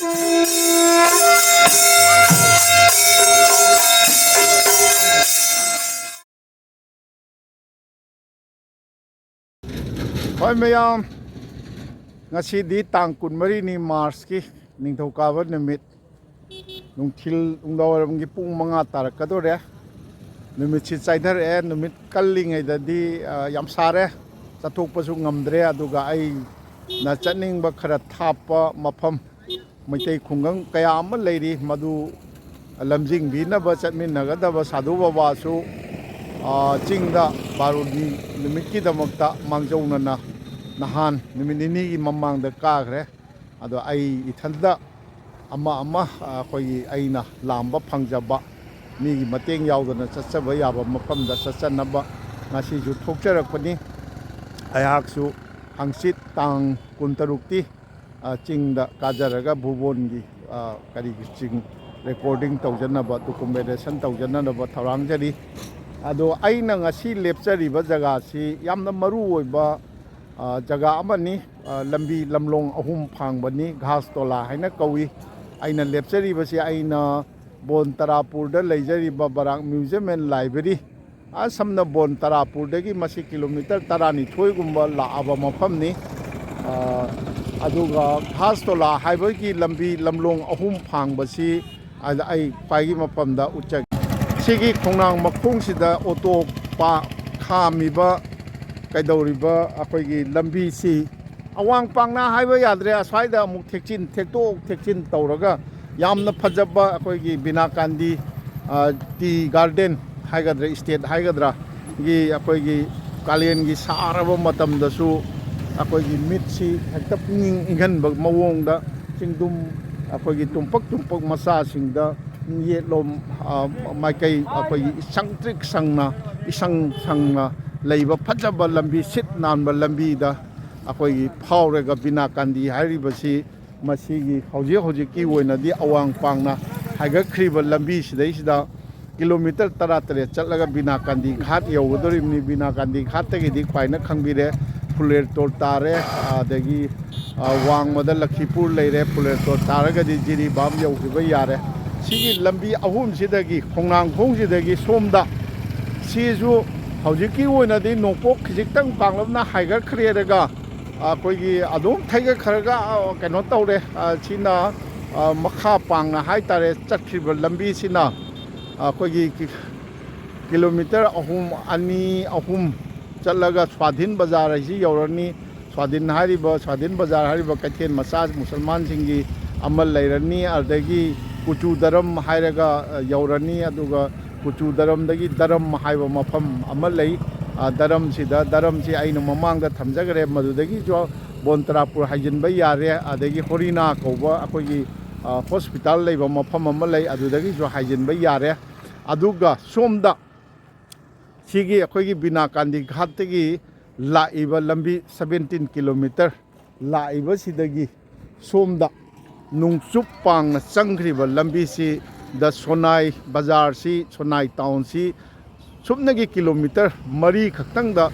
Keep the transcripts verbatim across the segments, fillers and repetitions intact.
ꯍꯣꯏ ꯃꯌꯥꯝ, ꯉꯁꯤꯗꯤ ꯇꯥꯡ ꯀꯨꯟꯃꯔꯤꯅꯤ, ꯃꯥꯔꯆꯀꯤ ꯅꯤꯡꯊꯧꯀꯥꯕ ꯅꯨꯃꯤꯠ꯫ ꯅꯨꯡꯊꯤꯜ, ꯅꯨꯡꯗꯥꯡꯋꯥꯏꯔꯝꯒꯤ ꯄꯨꯡ ꯃꯉꯥ ꯇꯥꯔꯛꯀꯗꯧꯔꯦ꯫ ꯅꯨꯃꯤꯠꯁꯤ ꯆꯥꯏꯊꯔꯛꯑꯦ꯫ ꯅꯨꯃꯤꯠ ꯀꯜꯂꯤꯉꯩꯗꯗꯤ, ꯑ, ꯌꯥꯝ ꯁꯥꯔꯦ, ꯆꯠꯊꯣꯛꯄꯁꯨ ꯉꯝꯗ꯭ꯔꯦ꯫ ꯑꯗꯨꯒ ꯑꯩꯅ ꯆꯠꯅꯤꯡꯕ ꯈꯔ ꯊꯥꯞꯄ ꯃꯐꯝ, ꯃꯩꯇꯩ ꯈꯨꯡꯒꯪ ꯀꯌꯥ ꯑꯃ ꯂꯩꯔꯤ, ꯃꯗꯨ ꯂꯝꯖꯤꯡꯕꯤꯅꯕ ꯆꯠꯃꯤꯟꯅꯒꯗꯕ ꯁꯥꯙꯨ ꯕꯕꯥꯁꯨ, ꯑ, ꯆꯤꯡꯗ ꯕꯥꯔꯨꯅꯤ ꯅꯨꯃꯤꯠꯀꯤꯗꯃꯛꯇ ꯃꯥꯡꯖꯧꯅꯅ ꯅꯍꯥꯟ ꯅꯨꯃꯤꯠ ꯅꯤꯅꯤꯒꯤ ꯃꯃꯥꯡꯗ ꯀꯥꯈ꯭ꯔꯦ꯫ ꯑꯗꯣ ꯑꯩ ꯏꯊꯟꯇ ꯑꯃ ꯑꯃ, ꯑ, ꯑꯩꯈꯣꯏꯒꯤ ꯑꯩꯅ ꯂꯥꯝꯕ ꯐꯪꯖꯕ, ꯃꯤꯒꯤ ꯃꯇꯦꯡ ꯌꯥꯎꯗꯅ ꯆꯠꯆꯕ ꯌꯥꯕ ꯃꯐꯝꯗ ꯆꯠꯆꯅꯕ ꯉꯁꯤꯁꯨ ꯊꯣꯛꯆꯔꯛꯄꯅꯤ꯫ ꯑꯩꯍꯥꯛꯁꯨ ꯍꯪꯆꯤꯠ ꯇꯥꯡ ꯀꯨꯟꯇꯔꯨꯛꯇꯤ, ꯑ, ꯆꯤꯡꯗ ꯀꯥꯖꯔꯒ ꯚꯨꯕꯣꯟꯒꯤ, ꯑ, ꯀꯔꯤꯒꯤ ꯆꯤꯡ recording ꯇꯧꯖꯅꯕ, documentation ꯇꯧꯖꯅꯅꯕ ꯊꯧꯔꯥꯡꯖꯔꯤ꯫ ꯑꯗꯣ ꯑꯩꯅ ꯉꯁꯤ ꯂꯦꯞꯆꯔꯤꯕ ꯖꯒꯥꯁꯤ ꯌꯥꯝꯅ ꯃꯔꯨ ꯑꯣꯏꯕ, ꯑ, ꯖꯒꯥ ꯑꯃꯅꯤ꯫ ꯑ, ꯂꯝꯕꯤ ꯂꯝꯂꯣꯡ ꯑꯍꯨꯝ ꯐꯥꯡꯕꯅꯤ, ꯘꯥꯁ ꯇꯣꯂꯥ ꯍꯥꯏꯅ ꯀꯧꯏ꯫ ꯑꯩꯅ ꯂꯦꯞꯆꯔꯤꯕꯁꯤ ꯑꯩꯅ ꯕꯣꯟ ꯇꯔꯥꯄꯨꯔꯗ ꯂꯩꯖꯔꯤꯕ ꯕꯔꯥꯛ Museum and Library, ꯑꯁꯝꯅ ꯕꯣꯟ ꯇꯔꯥꯄꯨꯔꯗꯒꯤ ꯃꯁꯤ ꯀꯤꯂꯣꯃꯤꯇꯔ ꯇꯔꯥꯅꯤꯊꯣꯏꯒꯨꯝꯕ ꯂꯥꯛꯑꯕ ꯃꯐꯝꯅꯤ꯫ ꯑ, ꯑꯗꯨꯒ ꯘꯥꯁ ꯇꯣꯂꯥ ꯍꯥꯏꯕꯒꯤ ꯂꯝꯕꯤ ꯂꯝꯂꯣꯡ ꯑꯍꯨꯝ ꯐꯥꯡꯕꯁꯤ ꯑꯗ ꯑꯩ ꯈ꯭ꯋꯥꯏꯒꯤ ꯃꯐꯝꯗ ꯎꯠꯆꯒꯦ꯫ ꯁꯤꯒꯤ ꯈꯣꯡꯅꯥꯡ ꯃꯈꯣꯡꯁꯤꯗ ꯑꯣꯇꯣ ꯄꯥ-, ꯈꯥꯝꯃꯤꯕ, ꯀꯩꯗꯧꯔꯤꯕ ꯑꯩꯈꯣꯏꯒꯤ ꯂꯝꯕꯤꯁꯤ ꯑꯋꯥꯡ ꯄꯥꯡꯅ ꯍꯥꯏꯕ ꯌꯥꯗ꯭ꯔꯦ, ꯑꯁ꯭ꯋꯥꯏꯗ ꯑꯃꯨꯛ ꯊꯦꯛꯆꯤꯟ, ꯊꯦꯛꯇꯣꯛ ꯊꯦꯛꯆꯤꯟ ꯇꯧꯔꯒ ꯌꯥꯝꯅ ꯐꯖꯕ ꯑꯩꯈꯣꯏꯒꯤ ꯕꯤꯅꯥꯀꯥꯟꯗꯤ, ꯑ, ꯇꯤ ꯒꯥꯔꯗꯦꯟ ꯍꯥꯏꯒꯗ꯭ꯔꯥ, ꯏꯁꯇꯦꯠ ꯍꯥꯏꯒꯗ꯭ꯔꯥ, ꯒꯤ ꯑꯩꯈꯣꯏꯒꯤ ꯀꯥꯂꯦꯟꯒꯤ ꯁꯥꯔꯕ ꯃꯇꯝꯗꯁꯨ ꯑꯩꯈꯣꯏꯒꯤ ꯃꯤꯠꯁꯤ ꯍꯦꯛꯇ ꯄꯨꯛꯅꯤꯡ ꯏꯪꯍꯟꯕ ꯃꯑꯣꯡꯗ ꯆꯤꯡꯗꯨꯝ, ꯑꯩꯈꯣꯏꯒꯤ ꯇꯨꯝꯄꯛ ꯇꯨꯝꯄꯛ ꯃꯆꯥꯁꯤꯡꯗ ꯌꯦꯠꯂꯣꯝ, ꯑ, ꯃꯥꯏꯀꯩ ꯑꯩꯈꯣꯏꯒꯤ ꯏꯁꯪ ꯇ꯭ꯔꯤꯛ ꯁꯪꯅ, ꯏꯁꯪ ꯁꯪꯅ ꯂꯩꯕ ꯐꯖꯕ ꯂꯝꯕꯤ, ꯁꯤꯠ ꯅꯥꯟꯕ ꯂꯝꯕꯤꯗ ꯑꯩꯈꯣꯏꯒꯤ ꯐꯥꯎꯔꯒ ꯕꯤꯅꯥꯀꯥꯟꯗꯤ ꯍꯥꯏꯔꯤꯕꯁꯤ ꯃꯁꯤꯒꯤ ꯍꯧꯖꯤꯛ ꯍꯧꯖꯤꯛꯀꯤ ꯑꯣꯏꯅꯗꯤ ꯑꯋꯥꯡ ꯄꯥꯡꯅ ꯍꯥꯏꯒꯠꯈ꯭ꯔꯤꯕ ꯂꯝꯕꯤꯁꯤꯗꯩꯁꯤꯗ ꯀꯤꯂꯣꯃꯤꯇꯔ ꯇꯔꯥꯇꯔꯦꯠ ꯆꯠꯂꯒ ꯕꯤꯅꯥꯀꯥꯟꯗꯤ ꯘꯥꯠ ꯌꯧꯒꯗꯧꯔꯤꯕꯅꯤ꯫ ꯕꯤꯅꯥꯀꯥꯟꯗꯤ ꯘꯥꯠꯇꯒꯤꯗꯤ ꯈ꯭ꯋꯥꯏꯅ ꯈꯪꯕꯤꯔꯦ, ꯐꯨꯂꯦꯔꯇꯣꯜ ꯇꯥꯔꯦ, ꯑꯗꯒꯤ, ꯑ, ꯋꯥꯡꯃꯗ ꯂꯈꯤꯄꯨꯔ ꯂꯩꯔꯦ, ꯐꯨꯂꯦꯔꯇꯣꯜ ꯇꯥꯔꯒꯗꯤ ꯖꯤꯔꯤꯕꯥꯝ ꯌꯧꯈꯤꯕ ꯌꯥꯔꯦ꯫ ꯁꯤꯒꯤ ꯂꯝꯕꯤ ꯑꯍꯨꯝꯁꯤꯗꯒꯤ, ꯈꯣꯡꯅꯥꯡꯈꯣꯡꯁꯤꯗꯒꯤ ꯁꯣꯝꯗ, ꯁꯤꯁꯨ ꯍꯧꯖꯤꯛꯀꯤ ꯑꯣꯏꯅꯗꯤ ꯅꯣꯡꯄꯣꯛ ꯈꯤꯖꯤꯛꯇꯪ ꯄꯥꯛꯂꯞꯅ ꯍꯥꯏꯒꯠꯈ꯭ꯔꯦꯔꯒ, ꯑꯩꯈꯣꯏꯒꯤ ꯑꯗꯨꯝ ꯊꯩꯒꯠꯈ꯭ꯔꯒ, ꯑ, ꯀꯩꯅꯣ ꯇꯧꯔꯦ꯫ ꯑ, ꯁꯤꯅ, ꯑ, ꯃꯈꯥ ꯄꯥꯡꯅ ꯍꯥꯏꯇꯥꯔꯦ, ꯆꯠꯈ꯭ꯔꯤꯕ ꯂꯝꯕꯤꯁꯤꯅ ꯑꯩꯈꯣꯏꯒꯤ ꯀꯤ-, ꯀꯤꯂꯣꯃꯤꯇꯔ ꯑꯍꯨꯝ, ꯑꯅꯤ, ꯑꯍꯨꯝ ꯆꯠꯂꯒ ꯁ꯭ꯋꯥꯙꯤꯟ ꯕꯖꯥꯔ ꯍꯥꯏꯁꯤ ꯌꯧꯔꯅꯤ꯫ ꯁ꯭ꯋꯥꯙꯤꯟ ꯍꯥꯏꯔꯤꯕ, ꯁ꯭ꯋꯥꯙꯤꯟ ꯕꯖꯥꯔ ꯍꯥꯏꯔꯤꯕ ꯀꯩꯊꯦꯜ ꯃꯆꯥ ꯃꯨꯁꯜꯃꯥꯟꯁꯤꯡꯒꯤ ꯑꯃ ꯂꯩꯔꯅꯤ꯫ ꯑꯗꯒꯤ ꯀꯨꯆꯨ ꯗꯔꯝ ꯍꯥꯏꯔꯒ, ꯑ, ꯌꯧꯔꯅꯤ꯫ ꯑꯗꯨꯒ ꯀꯨꯆꯨ ꯗꯔꯝꯗꯒꯤ ꯗꯔꯝ ꯍꯥꯏꯕ ꯃꯐꯝ ꯑꯃ ꯂꯩ꯫ ꯑ, ꯗꯔꯝꯁꯤꯗ, ꯗꯔꯝꯁꯤ ꯑꯩꯅ ꯃꯃꯥꯡꯗ ꯊꯝꯖꯈ꯭ꯔꯦ, ꯃꯗꯨꯗꯒꯤꯁꯨ ꯕꯣꯟꯇ꯭ꯔꯥꯄꯨꯔ ꯍꯥꯏꯖꯤꯟꯕ ꯌꯥꯔꯦ꯫ ꯑꯗꯒꯤ ꯍꯣꯔꯤꯅꯥ ꯀꯧꯕ ꯑꯩꯈꯣꯏꯒꯤ, ꯑ, ꯍꯣꯁꯄꯤꯇꯥꯜ ꯂꯩꯕ ꯃꯐꯝ ꯑꯃ ꯂꯩ, ꯑꯗꯨꯗꯒꯤꯁꯨ ꯍꯥꯏꯖꯤꯟꯕ ꯌꯥꯔꯦ꯫ ꯑꯗꯨꯒ ꯁꯣꯝꯗ ꯁꯤꯒꯤ ꯑꯩꯈꯣꯏꯒꯤ ꯕꯤꯅꯥ ꯀꯥꯟꯗꯤ ꯘꯥꯠꯇꯒꯤ ꯂꯥꯛꯏꯕ ꯂꯝꯕꯤ seventeen kilometre ꯂꯥꯛꯏꯕꯁꯤꯗꯒꯤ ꯁꯣꯝꯗ ꯅꯣꯡꯆꯨꯞ ꯄꯥꯡꯅ ꯆꯪꯈ꯭ꯔꯤꯕ ꯂꯝꯕꯤꯁꯤꯗ ꯁꯣꯅꯥꯏ ꯕꯖꯥꯔꯁꯤ, ꯁꯣꯅꯥꯏ ꯇꯥꯎꯟꯁꯤ ꯁꯨꯞꯅꯒꯤ ꯀꯤꯂꯣꯃꯤꯇꯔ ꯃꯔꯤ ꯈꯛꯇꯪꯗ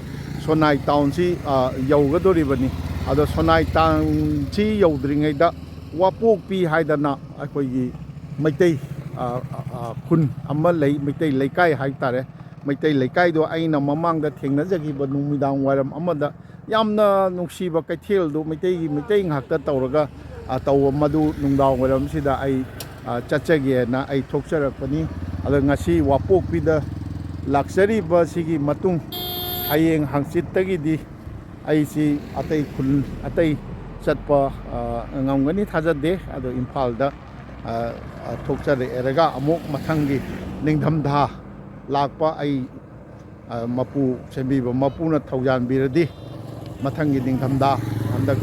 ꯁꯣꯅꯥꯏ ꯇꯥꯎꯟꯁꯤ, ꯑ, ꯌꯧꯒꯗꯧꯔꯤꯕꯅꯤ꯫ ꯑꯗꯣ ꯁꯣꯅꯥꯏ ꯇꯥꯎꯟꯁꯤ ꯌꯧꯗ꯭ꯔꯤꯉꯩꯗ ꯋꯥꯄꯣꯛꯄꯤ ꯍꯥꯏꯗꯅ ꯑꯩꯈꯣꯏꯒꯤ ꯃꯩꯇꯩ, ꯑ, ꯑ, ꯑ, ꯈꯨꯟ ꯑꯃ ꯂꯩ, ꯃꯩꯇꯩ ꯂꯩꯀꯥꯏ ꯍꯥꯏꯇꯥꯔꯦ꯫ ꯃꯩꯇꯩ ꯂꯩꯀꯥꯏꯗꯣ ꯑꯩꯅ ꯃꯃꯥꯡꯗ ꯊꯦꯡꯅꯖꯈꯤꯕ ꯅꯨꯃꯤꯗꯥꯡ ꯋꯥꯏꯔꯝ ꯑꯃꯗ ꯌꯥꯝꯅ ꯅꯨꯡꯁꯤꯕ ꯀꯩꯊꯦꯜꯗꯨ ꯃꯩꯇꯩꯒꯤ, ꯃꯩꯇꯩ ꯉꯥꯛꯇ ꯇꯧꯔꯒ, ꯑ, ꯇꯧꯕ ꯃꯗꯨ ꯅꯨꯡꯗꯥꯡ ꯋꯥꯏꯔꯝꯁꯤꯗ ꯑꯩ, ꯑ, ꯆꯠꯆꯒꯦꯅ ꯑꯩ ꯊꯣꯛꯆꯔꯛꯄꯅꯤ꯫ ꯑꯗꯣ ꯉꯁꯤ ꯋꯥꯄꯣꯛꯄꯤꯗ ꯂꯥꯛꯆꯔꯤꯕ ꯁꯤꯒꯤ ꯃꯇꯨꯡ ꯍꯌꯦꯡ ꯍꯪꯆꯤꯠꯇꯒꯤꯗꯤ ꯑꯩꯁꯤ ꯑꯇꯩ ꯈꯨꯜ, ꯑꯇꯩ ꯆꯠꯄ, ꯑ, ꯉꯝꯒꯅꯤ ꯊꯥꯖꯗꯦ꯫ ꯑꯗꯣ ꯏꯝꯐꯥꯜꯗ, ꯑ, ꯑ, ꯊꯣꯛꯆꯔꯛꯑꯦꯔꯒ ꯑꯃꯨꯛ ꯃꯊꯪꯒꯤ ꯅꯤꯡꯊꯝꯊꯥ ꯂꯥꯛꯄ ꯑꯩ, ꯑ, ꯃꯄꯨ ꯁꯦꯝꯕꯤꯕ ꯃꯄꯨꯅ ꯊꯧꯖꯥꯟꯕꯤꯔꯗꯤ ꯃꯊꯪꯒꯤ ꯅꯤꯡꯊꯝꯊꯥ, ꯍꯟꯗꯛ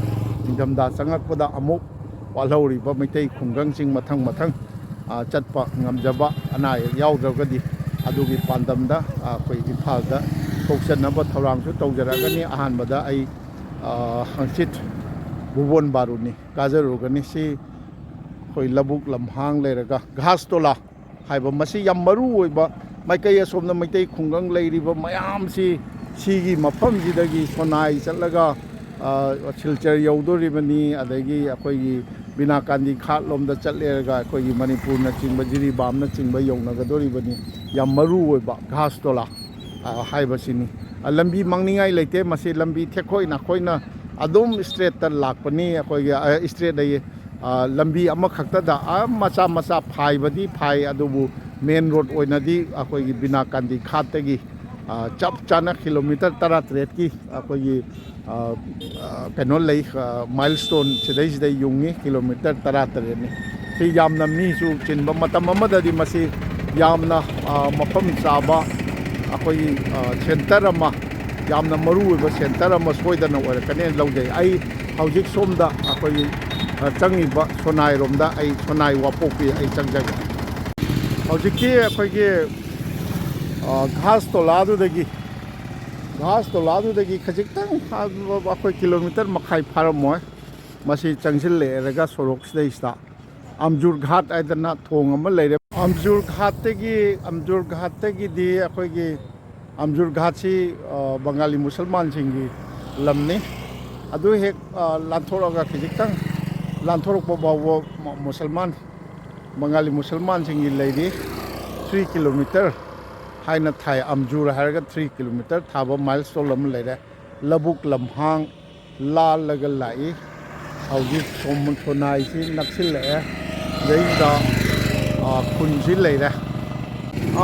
ꯅꯤꯡꯊꯝꯊꯥ ꯆꯪꯉꯛꯄꯗ ꯑꯃꯨꯛ ꯋꯥꯠꯍꯧꯔꯤꯕ ꯃꯩꯇꯩ ꯈꯨꯡꯒꯪꯁꯤꯡ ꯃꯊꯪ ꯃꯊꯪ, ꯑ, ꯆꯠꯄ ꯉꯝꯖꯕ, ꯑꯅꯥ ꯑꯌꯦꯛ ꯌꯥꯎꯗ꯭ꯔꯒꯗꯤ ꯑꯗꯨꯒꯤ ꯄꯥꯟꯗꯝꯗ, ꯑ, ꯑꯩꯈꯣꯏ ꯏꯝꯐꯥꯜꯗ ꯊꯣꯛꯆꯅꯕ ꯊꯧꯔꯥꯡꯁꯨ ꯇꯧꯖꯔꯛꯀꯅꯤ꯫ ꯑꯍꯥꯟꯕꯗ ꯑꯩ, ꯑ, ꯍꯪꯆꯤꯠ ꯚꯨꯕꯣꯟ ꯕꯥꯔꯨꯅꯤ ꯀꯥꯖꯔꯨꯒꯅꯤ꯫ ꯁꯤ ꯑꯩꯈꯣꯏ ꯂꯧꯕꯨꯛ ꯂꯝꯍꯥꯡ ꯂꯩꯔꯒ ꯘꯥꯁꯇꯣꯂꯥ ꯍꯥꯏꯕ, ꯃꯁꯤ ꯌꯥꯝ ꯃꯔꯨ ꯑꯣꯏꯕ, ꯃꯥꯏꯀꯩ ꯑꯁꯣꯝꯗ ꯃꯩꯇꯩ ꯈꯨꯡꯒꯪ ꯂꯩꯔꯤꯕ ꯃꯌꯥꯝꯁꯤ ꯁꯤꯒꯤ ꯃꯐꯝꯁꯤꯗꯒꯤ ꯁꯣꯅꯥꯏ ꯆꯠꯂꯒ, ꯑ, ꯁꯤꯜꯆꯔ ꯌꯧꯗꯣꯔꯤꯕꯅꯤ, ꯑꯗꯒꯤ ꯑꯩꯈꯣꯏꯒꯤ ꯕꯤꯅꯥꯀꯥꯟꯗꯤ ꯘꯥꯠ ꯂꯣꯝꯗ ꯆꯠꯂꯦꯔꯒ ꯑꯩꯈꯣꯏꯒꯤ ꯃꯅꯤꯄꯨꯔꯅꯆꯤꯡꯕ, ꯖꯤꯔꯤꯕꯥꯝꯅꯆꯤꯡꯕ ꯌꯧꯅꯒꯗꯣꯔꯤꯕꯅꯤ꯫ ꯌꯥꯝ ꯃꯔꯨ ꯑꯣꯏꯕ ꯘꯥꯁꯇꯣꯂꯥ, ꯑ, ꯍꯥꯏꯕꯁꯤꯅꯤ꯫ ꯑ, ꯂꯝꯕꯤ ꯃꯥꯡꯅꯤꯡꯉꯥꯏ ꯂꯩꯇꯦ꯫ ꯃꯁꯤ ꯂꯝꯕꯤ ꯊꯦꯛꯈꯣꯏ ꯅꯥꯈꯣꯏꯅ ꯑꯗꯨꯝ ꯏꯁꯇ꯭ꯔꯦꯠꯇ ꯂꯥꯛꯄꯅꯤ꯫ ꯑꯩꯈꯣꯏꯒꯤ, ꯑ, ꯏꯁꯇ꯭ꯔꯦꯠ ꯑꯌꯦ, ꯑ, ꯂꯝꯕꯤ ꯑꯃꯈꯛꯇꯗ, ꯑ, ꯃꯆꯥ ꯃꯆꯥ ꯐꯥꯏꯕꯗꯤ ꯐꯥꯏ, ꯑꯗꯨꯕꯨ ꯃꯦꯟ ꯔꯣꯗ ꯑꯣꯏꯅꯗꯤ ꯑꯩꯈꯣꯏꯒꯤ ꯕꯤꯅꯥꯀꯥꯟꯗꯤ ꯘꯥꯠꯇꯒꯤ, ꯑ, ꯆꯞ ꯆꯥꯅ ꯀꯤꯂꯣꯃꯤꯇꯔ ꯇꯔꯥꯇꯔꯦꯠꯀꯤ ꯑꯩꯈꯣꯏꯒꯤ, ꯑ, ꯑ, ꯀꯩꯅꯣ ꯂꯩ, ꯑ, ꯃꯥꯏꯜ ꯁ꯭ꯇꯣꯟ ꯁꯤꯗꯩꯁꯤꯗ ꯌꯨꯡꯉꯤ, ꯀꯤꯂꯣꯃꯤꯇꯔ ꯇꯔꯥꯇꯔꯦꯠꯅꯤ꯫ ꯁꯤ ꯌꯥꯝꯅ ꯃꯤꯁꯨ ꯆꯤꯟꯕ, ꯃꯇꯝ ꯑꯃꯗꯗꯤ ꯃꯁꯤ ꯌꯥꯝꯅ, ꯑ, ꯃꯐꯝ ꯆꯥꯕ ꯑꯩꯈꯣꯏꯒꯤ, ꯑ, ꯁꯦꯟꯇꯔ ꯑꯃ, ꯌꯥꯝꯅ ꯃꯔꯨ ꯑꯣꯏꯕ ꯁꯦꯟꯇꯔ ꯑꯃ ꯁꯣꯏꯗꯅ ꯑꯣꯏꯔꯛꯀꯅꯦꯅ ꯂꯧꯖꯩ꯫ ꯑꯩ ꯍꯧꯖꯤꯛ ꯁꯣꯝꯗ ꯑꯩꯈꯣꯏꯒꯤ, ꯑ, ꯆꯪꯉꯤꯕ ꯁꯣꯅꯥꯏꯔꯣꯝꯗ, ꯑꯩ ꯁꯣꯅꯥꯏ ꯋꯥꯄꯣꯛꯄꯤ ꯑꯩ ꯆꯪꯖꯒꯦ꯫ ꯍꯧꯖꯤꯛꯀꯤ ꯑꯩꯈꯣꯏꯒꯤ, ꯑ, ꯘꯥꯁ ꯇꯣꯂꯥꯗꯨꯗꯒꯤ, ꯘꯥꯁ ꯇꯣꯂꯥꯗꯨꯗꯒꯤ ꯈꯖꯤꯛꯇꯪ, ꯑ, ꯑꯩꯈꯣꯏ ꯀꯤꯂꯣꯃꯤꯇꯔ ꯃꯈꯥꯏ ꯐꯥꯔꯝꯃꯣꯏ꯫ ꯃꯁꯤ ꯆꯪꯁꯤꯜꯂꯛꯑꯦꯔꯒ ꯁꯣꯔꯣꯛꯁꯤꯗꯩꯁꯤꯗ ꯑꯝꯖꯨꯔ ꯘꯥꯠ ꯍꯥꯏꯗꯅ ꯊꯣꯡ ꯑꯃ ꯂꯩꯔꯦ꯫ ꯑꯝꯖꯨꯔ ꯘꯥꯠꯇꯒꯤ, ꯑꯝꯖꯨꯔ ꯘꯥꯠꯇꯒꯤꯗꯤ ꯑꯩꯈꯣꯏꯒꯤ ꯑꯝꯖꯨꯔ ꯘꯥꯠꯁꯤ, ꯑ, ꯕꯪꯒꯥꯂꯤ ꯃꯨꯁꯜꯃꯥꯟꯁꯤꯡꯒꯤ ꯂꯝꯅꯤ꯫ ꯑꯗꯨ ꯍꯦꯛ, ꯑ, ꯂꯥꯟꯊꯣꯔꯛꯑꯒ ꯈꯖꯤꯛꯇꯪ ꯂꯥꯟꯊꯣꯔꯛꯄ ꯐꯥꯎꯕ ꯃ-, ꯃꯨꯁꯜꯃꯥꯟ, ꯕꯪꯒꯥꯂꯤ ꯃꯨꯁꯜꯃꯥꯟꯁꯤꯡꯒꯤ ꯂꯩꯔꯤ꯫ ꯊ꯭ꯔꯤ ꯀꯤꯂꯣꯃꯤꯇꯔ ꯍꯥꯏꯅ ꯊꯥꯏ, ꯑꯝꯖꯨꯔ ꯍꯥꯏꯔꯒ ꯊ꯭ꯔꯤ ꯀꯤꯂꯣꯃꯤꯇꯔ ꯊꯥꯕ ꯃꯥꯏꯜ ꯁ꯭ꯇꯣꯟ ꯑꯃ ꯂꯩꯔꯦ꯫ ꯂꯧꯕꯨꯛ ꯂꯝꯍꯥꯡ ꯂꯥꯜꯂꯒ ꯂꯥꯛꯏ꯫ ꯍꯧꯖꯤꯛ ꯁꯣꯝ ꯁꯣꯅꯥꯏꯁꯤ ꯅꯛꯁꯤꯜꯂꯛꯑꯦ꯫ ꯁꯤꯗꯩꯁꯤꯗ, ꯑ, ꯈꯨꯟꯁꯤ ꯂꯩꯔꯦ꯫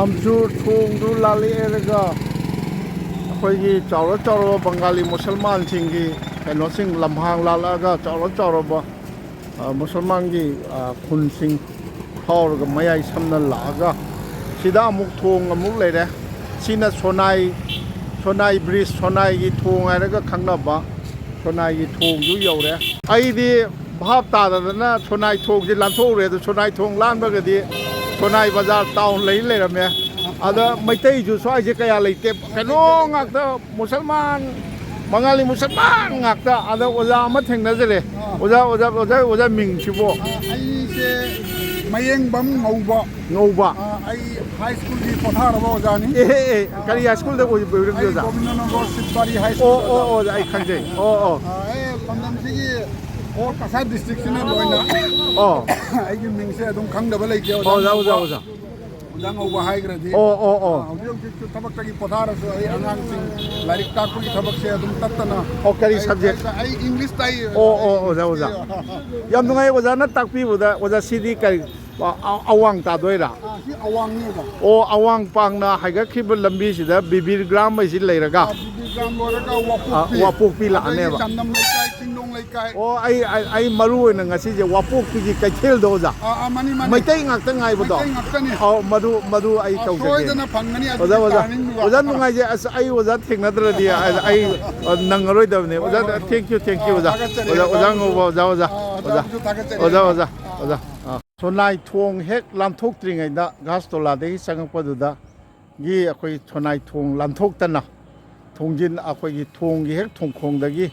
ꯑꯝꯖꯨꯔ ꯊꯣꯡꯗꯨ ꯂꯥꯜꯂꯛꯑꯦꯔꯒ ꯑꯩꯈꯣꯏꯒꯤ ꯆꯥꯎꯔ ꯆꯥꯎꯔꯕ ꯕꯪꯒꯥꯂꯤ ꯃꯨꯁꯜꯃꯥꯟꯁꯤꯡꯒꯤ ꯀꯩꯅꯣꯁꯤꯡ ꯂꯝꯍꯥꯡ ꯂꯥꯜꯂꯛꯑꯒ ꯆꯥꯎꯔ ꯆꯥꯎꯔꯕ, ꯑ, ꯃꯨꯁꯜꯃꯥꯟꯒꯤ, ꯑ, ꯈꯨꯟꯁꯤꯡ ꯐꯥꯎꯔꯒ ꯃꯌꯥꯏ ꯁꯝꯅ ꯂꯥꯛꯑꯒ ꯁꯤꯗ ꯑꯃꯨꯛ ꯊꯣꯡ ꯑꯃꯨꯛ ꯂꯩꯔꯦ꯫ ꯁꯤꯅ ꯁꯣꯅꯥꯏ, ꯁꯣꯅꯥꯏ ꯕ꯭ꯔꯤꯖ, ꯁꯣꯅꯥꯏꯒꯤ ꯊꯣꯡ ꯍꯥꯏꯔꯒ ꯈꯪꯅꯕ ꯁꯣꯅꯥꯏꯒꯤ ꯊꯣꯡꯗꯨ ꯌꯧꯔꯦ꯫ ꯑꯩꯗꯤ ꯚꯥꯞ ꯇꯥꯗꯗꯅ ꯁꯣꯅꯥꯏ ꯊꯣꯡꯁꯦ ꯂꯥꯟꯊꯣꯛꯎꯔꯦ꯫ ꯑꯗꯣ ꯁꯣꯅꯥꯏ ꯊꯣꯡ ꯂꯥꯟꯕꯒꯗꯤ ꯁꯣꯅꯥꯏ ꯕꯖꯥꯔ ꯇꯥꯎꯟ ꯂꯩ ꯂꯩꯔꯝꯃꯦ꯫ ꯑꯗ ꯃꯩꯇꯩꯁꯨ ꯁ꯭ꯋꯥꯏꯁꯦ ꯀꯌꯥ ꯂꯩꯇꯦ, ꯀꯩꯅꯣ ꯉꯥꯛꯇ, ꯃꯨꯁꯜꯃꯥꯟ, ꯕꯪꯒꯥꯂꯤ ꯃꯨꯁꯜꯃꯥꯟ ꯉꯥꯛꯇ꯫ ꯑꯗ ꯑꯣꯖꯥ ꯑꯃ ꯊꯦꯡꯅꯖꯔꯦ꯫ ꯑꯣꯖꯥ, ꯑꯣꯖꯥ, ꯑꯣꯖꯥ, ꯑꯣꯖꯥ ꯃꯤꯡꯁꯤꯕꯨ? ꯑ, ꯑꯩꯁꯦ ꯃꯌꯦꯡꯕꯝ ꯉꯧꯕ꯫ ꯉꯧꯕ꯫ ꯑ, ꯑꯩ ꯍꯥꯏ ꯁ꯭ꯀꯨꯜꯒꯤ ꯄꯣꯊꯥꯔꯕ ꯑꯣꯖꯥꯅꯤ꯫ ꯑꯦ ꯑꯦ, ꯀꯔꯤ ꯍꯥꯏ ꯁ꯭ꯀꯨꯜꯗ ꯑꯣꯏꯕꯤꯔꯒꯦ ꯑꯩ ꯑꯣꯖꯥ? ꯒꯣꯕꯤꯟꯗꯅꯒꯔ ꯁꯤꯠꯄꯥꯔꯤ ꯍꯥꯏ ꯑꯣ ꯁ꯭ꯀꯨꯜ ꯑꯣ ꯑꯣꯖꯥ꯫ ꯑꯣ, ꯑꯩ ꯈꯪꯖꯩ꯫ ꯑꯣ ꯑꯣ꯫ ꯑ, ꯑꯦ, ꯂꯝꯗꯝꯁꯤꯒꯤ ꯑꯣ ꯀꯁꯥꯔ ꯗꯤꯁꯇ꯭ꯔꯤꯛꯁꯤꯅ ꯂꯣꯏꯅ ꯑꯣ꯫ ꯑꯩꯒꯤ ꯃꯤꯡꯁꯦ ꯑꯗꯨꯝ ꯈꯪꯗꯕ ꯂꯩꯇꯦ ꯑꯣ, ꯑꯣꯖꯥ ꯑꯣꯖꯥ ꯉꯧꯕ꯫ ꯑꯣꯖꯥ꯫ ꯑꯣꯖꯥ ꯉꯧꯕ ꯍꯥꯏꯈ꯭ꯔꯗꯤ꯫ ꯑꯣ ꯑꯣ ꯑꯣ꯫ ꯑ, ꯍꯧꯖꯤꯛ ꯍꯧꯖꯤꯛꯁꯨ ꯊꯕꯛꯇꯒꯤ ꯄꯣꯊꯥꯔꯁꯨ ꯑꯩ ꯑꯉꯥꯡꯁꯤꯡ ꯂꯥꯏꯔꯤꯛ ꯇꯥꯛꯄꯒꯤ ꯊꯕꯛꯁꯦ ꯑꯗꯨꯝ ꯇꯠꯇꯅ꯫ ꯑꯣ, ꯀꯔꯤ ꯑꯩ, subject? ꯑꯩ, ꯑꯩ ꯏꯪꯂꯤꯁ ꯇꯥꯛꯏ꯫ ꯑꯣ ꯑꯣ, ꯑꯣꯖꯥ ꯑꯣꯖꯥ꯫ ꯌꯥꯝ ꯅꯨꯡꯉꯥꯏ ꯑꯣꯖꯥꯅ ꯇꯥꯛꯄꯤꯕꯗ꯫ ꯑꯣꯖꯥ, ꯁꯤꯗꯤ ꯀꯔꯤ, ꯑ-, ꯑ-, ꯑꯋꯥꯡ ꯇꯥꯗꯣꯏꯔꯥ? ꯑ, ꯁꯤ ꯑꯋꯥꯡꯅꯤ ꯑꯣꯖꯥ꯫ ꯑꯣ, ꯑꯋꯥꯡ ꯄꯥꯡꯅ ꯍꯥꯏꯒꯠꯈꯤꯕ ꯂꯝꯕꯤꯁꯤꯗ ꯕꯤꯕꯤꯔ ꯒ꯭ꯔꯥꯝ ꯍꯥꯏꯁꯤ ꯂꯩꯔꯒ꯫ ꯑ, ꯕꯤꯕꯤꯔ ꯒ꯭ꯔꯥꯝ ꯂꯣꯏꯔꯒ ꯑ, ꯋꯥꯄꯣꯛꯄꯤ꯫ ꯋꯥꯄꯣꯛꯄꯤ ꯑꯗꯒꯤ ꯂꯥꯛꯑꯅꯦꯕ꯫ ꯆꯥꯡꯗꯝ ꯂꯩꯀꯥꯏ, ꯆꯤꯡꯗꯣꯡ ꯂꯩꯀꯥꯏ꯫ ꯑꯣ, ꯑꯩ ꯑꯩ ꯑꯩ ꯃꯔꯨ ꯑꯣꯏꯅ ꯉꯁꯤꯁꯦ ꯋꯥꯄꯣꯛꯄꯤꯒꯤ ꯀꯩꯊꯦꯜꯗꯣ ꯑꯣꯖꯥ꯫ ꯑꯥ, ꯑꯥ, ꯃꯥꯅꯤ, ꯃꯥꯅꯤ꯫ ꯃꯩꯇꯩ ꯉꯥꯛꯇ ꯉꯥꯏꯕꯗꯣ꯫ ꯃꯩꯇꯩ ꯉꯥꯛꯇꯅꯤ꯫ ꯑꯧ, ꯃꯗꯨ ꯃꯗꯨ ꯑꯩ ꯑꯥ, ꯇꯧꯖꯒꯦ꯫ ꯁꯣꯏꯗꯅ ꯐꯪꯒꯅꯤ ꯑꯗꯨꯒꯤ ꯑꯣꯖꯥ ꯑꯣꯖꯥ꯫ ꯇꯥꯅꯤꯡꯕ꯫ ꯑꯣꯖꯥ ꯅꯨꯡꯉꯥꯏꯖꯩ꯫ ꯑꯁ, ꯑꯩ ꯑꯣꯖꯥ ꯊꯦꯡꯅꯗ꯭ꯔꯗꯤ ꯑꯩ, ꯑꯩ, ꯑ, ꯅꯪꯉꯔꯣꯏꯗꯕꯅꯦ꯫ ꯑꯣꯖꯥ, ꯍꯣꯏ, ꯍꯣꯏ꯫ thank you, thank you ꯑꯥ, ꯑꯣꯖꯥ꯫ ꯊꯥꯒꯠꯆꯔꯤ, ꯑꯣꯖꯥ, ꯑꯣꯖꯥ ꯑꯣꯖꯥꯕꯨꯁꯨ꯫ ꯉꯧꯕ, ꯑꯣꯖꯥ ꯑꯣꯖꯥ꯫ ꯑꯥ, ꯑꯣꯖꯥ ꯑꯣꯖꯥꯕꯨꯁꯨ ꯊꯥꯒꯠꯆꯔꯤ꯫ ꯑꯣꯖꯥ ꯑꯣꯖꯥ꯫ ꯑꯥ, ꯑꯣꯖꯥ꯫ ꯑꯥ꯫ ꯁꯣꯅꯥꯏ ꯊꯣꯡ ꯍꯦꯛ ꯂꯥꯟꯊꯣꯛꯇ꯭ꯔꯤꯉꯩꯗ ꯒꯥꯁꯇꯣꯂꯥꯗꯒꯤ ꯆꯪꯉꯛꯄꯗꯨꯗꯒꯤ ꯑꯩꯈꯣꯏ ꯁꯣꯅꯥꯏ ꯊꯣꯡ ꯂꯥꯟꯊꯣꯛꯇꯅ ꯊꯣꯡꯖꯤꯟ, ꯑꯩꯈꯣꯏꯒꯤ ꯊꯣꯡꯒꯤ ꯍꯦꯛ ꯊꯣꯡꯈꯣꯡꯗꯒꯤ,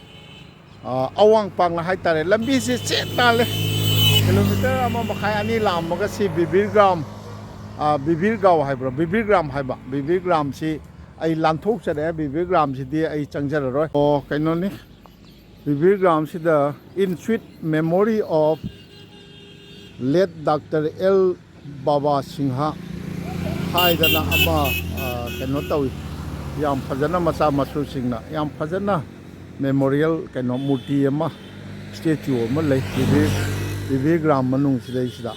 ꯑ, ꯑꯋꯥꯡ ꯄꯥꯡꯅ ꯍꯥꯏꯇꯥꯔꯦ, ꯂꯝꯕꯤꯁꯤ ꯆꯦꯠ ꯅꯥꯜꯂꯦ꯫ ꯀꯤꯂꯣꯃꯤꯇꯔ ꯑꯃ ꯃꯈꯥꯏ ꯑꯅꯤ ꯂꯥꯛꯑꯝꯃꯒ ꯁꯤ ꯕꯤꯕꯤꯔ ꯒ꯭ꯔꯥꯝ, ꯑ, ꯕꯤꯕꯤꯔ ꯒꯥꯎ ꯍꯥꯏꯕ꯭ꯔꯥ? ꯕꯤꯕꯤꯔ ꯒ꯭ꯔꯥꯝ ꯍꯥꯏꯕ꯫ ꯕꯤꯕꯤꯔ ꯒ꯭ꯔꯥꯝꯁꯤ ꯑꯩ ꯂꯥꯟꯊꯣꯛꯆꯔꯛꯑꯦ꯫ ꯕꯤꯕꯤꯔ ꯒ꯭ꯔꯥꯝꯁꯤꯗꯤ ꯑꯩ ꯆꯪꯖꯔꯔꯣꯏ꯫ ꯑꯣ, ꯀꯩꯅꯣꯅꯤ꯫ ꯕꯤꯕꯤꯔ ꯒ꯭ꯔꯥꯝꯁꯤꯗ "In sweet memory of late Doctor L ꯕꯥꯕꯥ ꯁꯤꯡꯍ" ꯍꯥꯏꯗꯅ ꯑꯃ, ꯑ, ꯀꯩꯅꯣ ꯇꯧꯏ꯫ ꯌꯥꯝ ꯐꯖꯅ ꯃꯆꯥ ꯃꯁꯨꯁꯤꯡꯅ ꯌꯥꯝ ꯐꯖꯅ memorial ꯀꯩꯅꯣ ꯃꯨꯔꯇꯤ ꯑꯃ, statue ꯑꯃ ꯂꯩ ꯕꯤꯕꯤꯔ, ꯕꯤꯕꯤꯔ ꯒ꯭ꯔꯥꯝ ꯃꯅꯨꯡꯁꯤꯗꯩꯁꯤꯗ꯫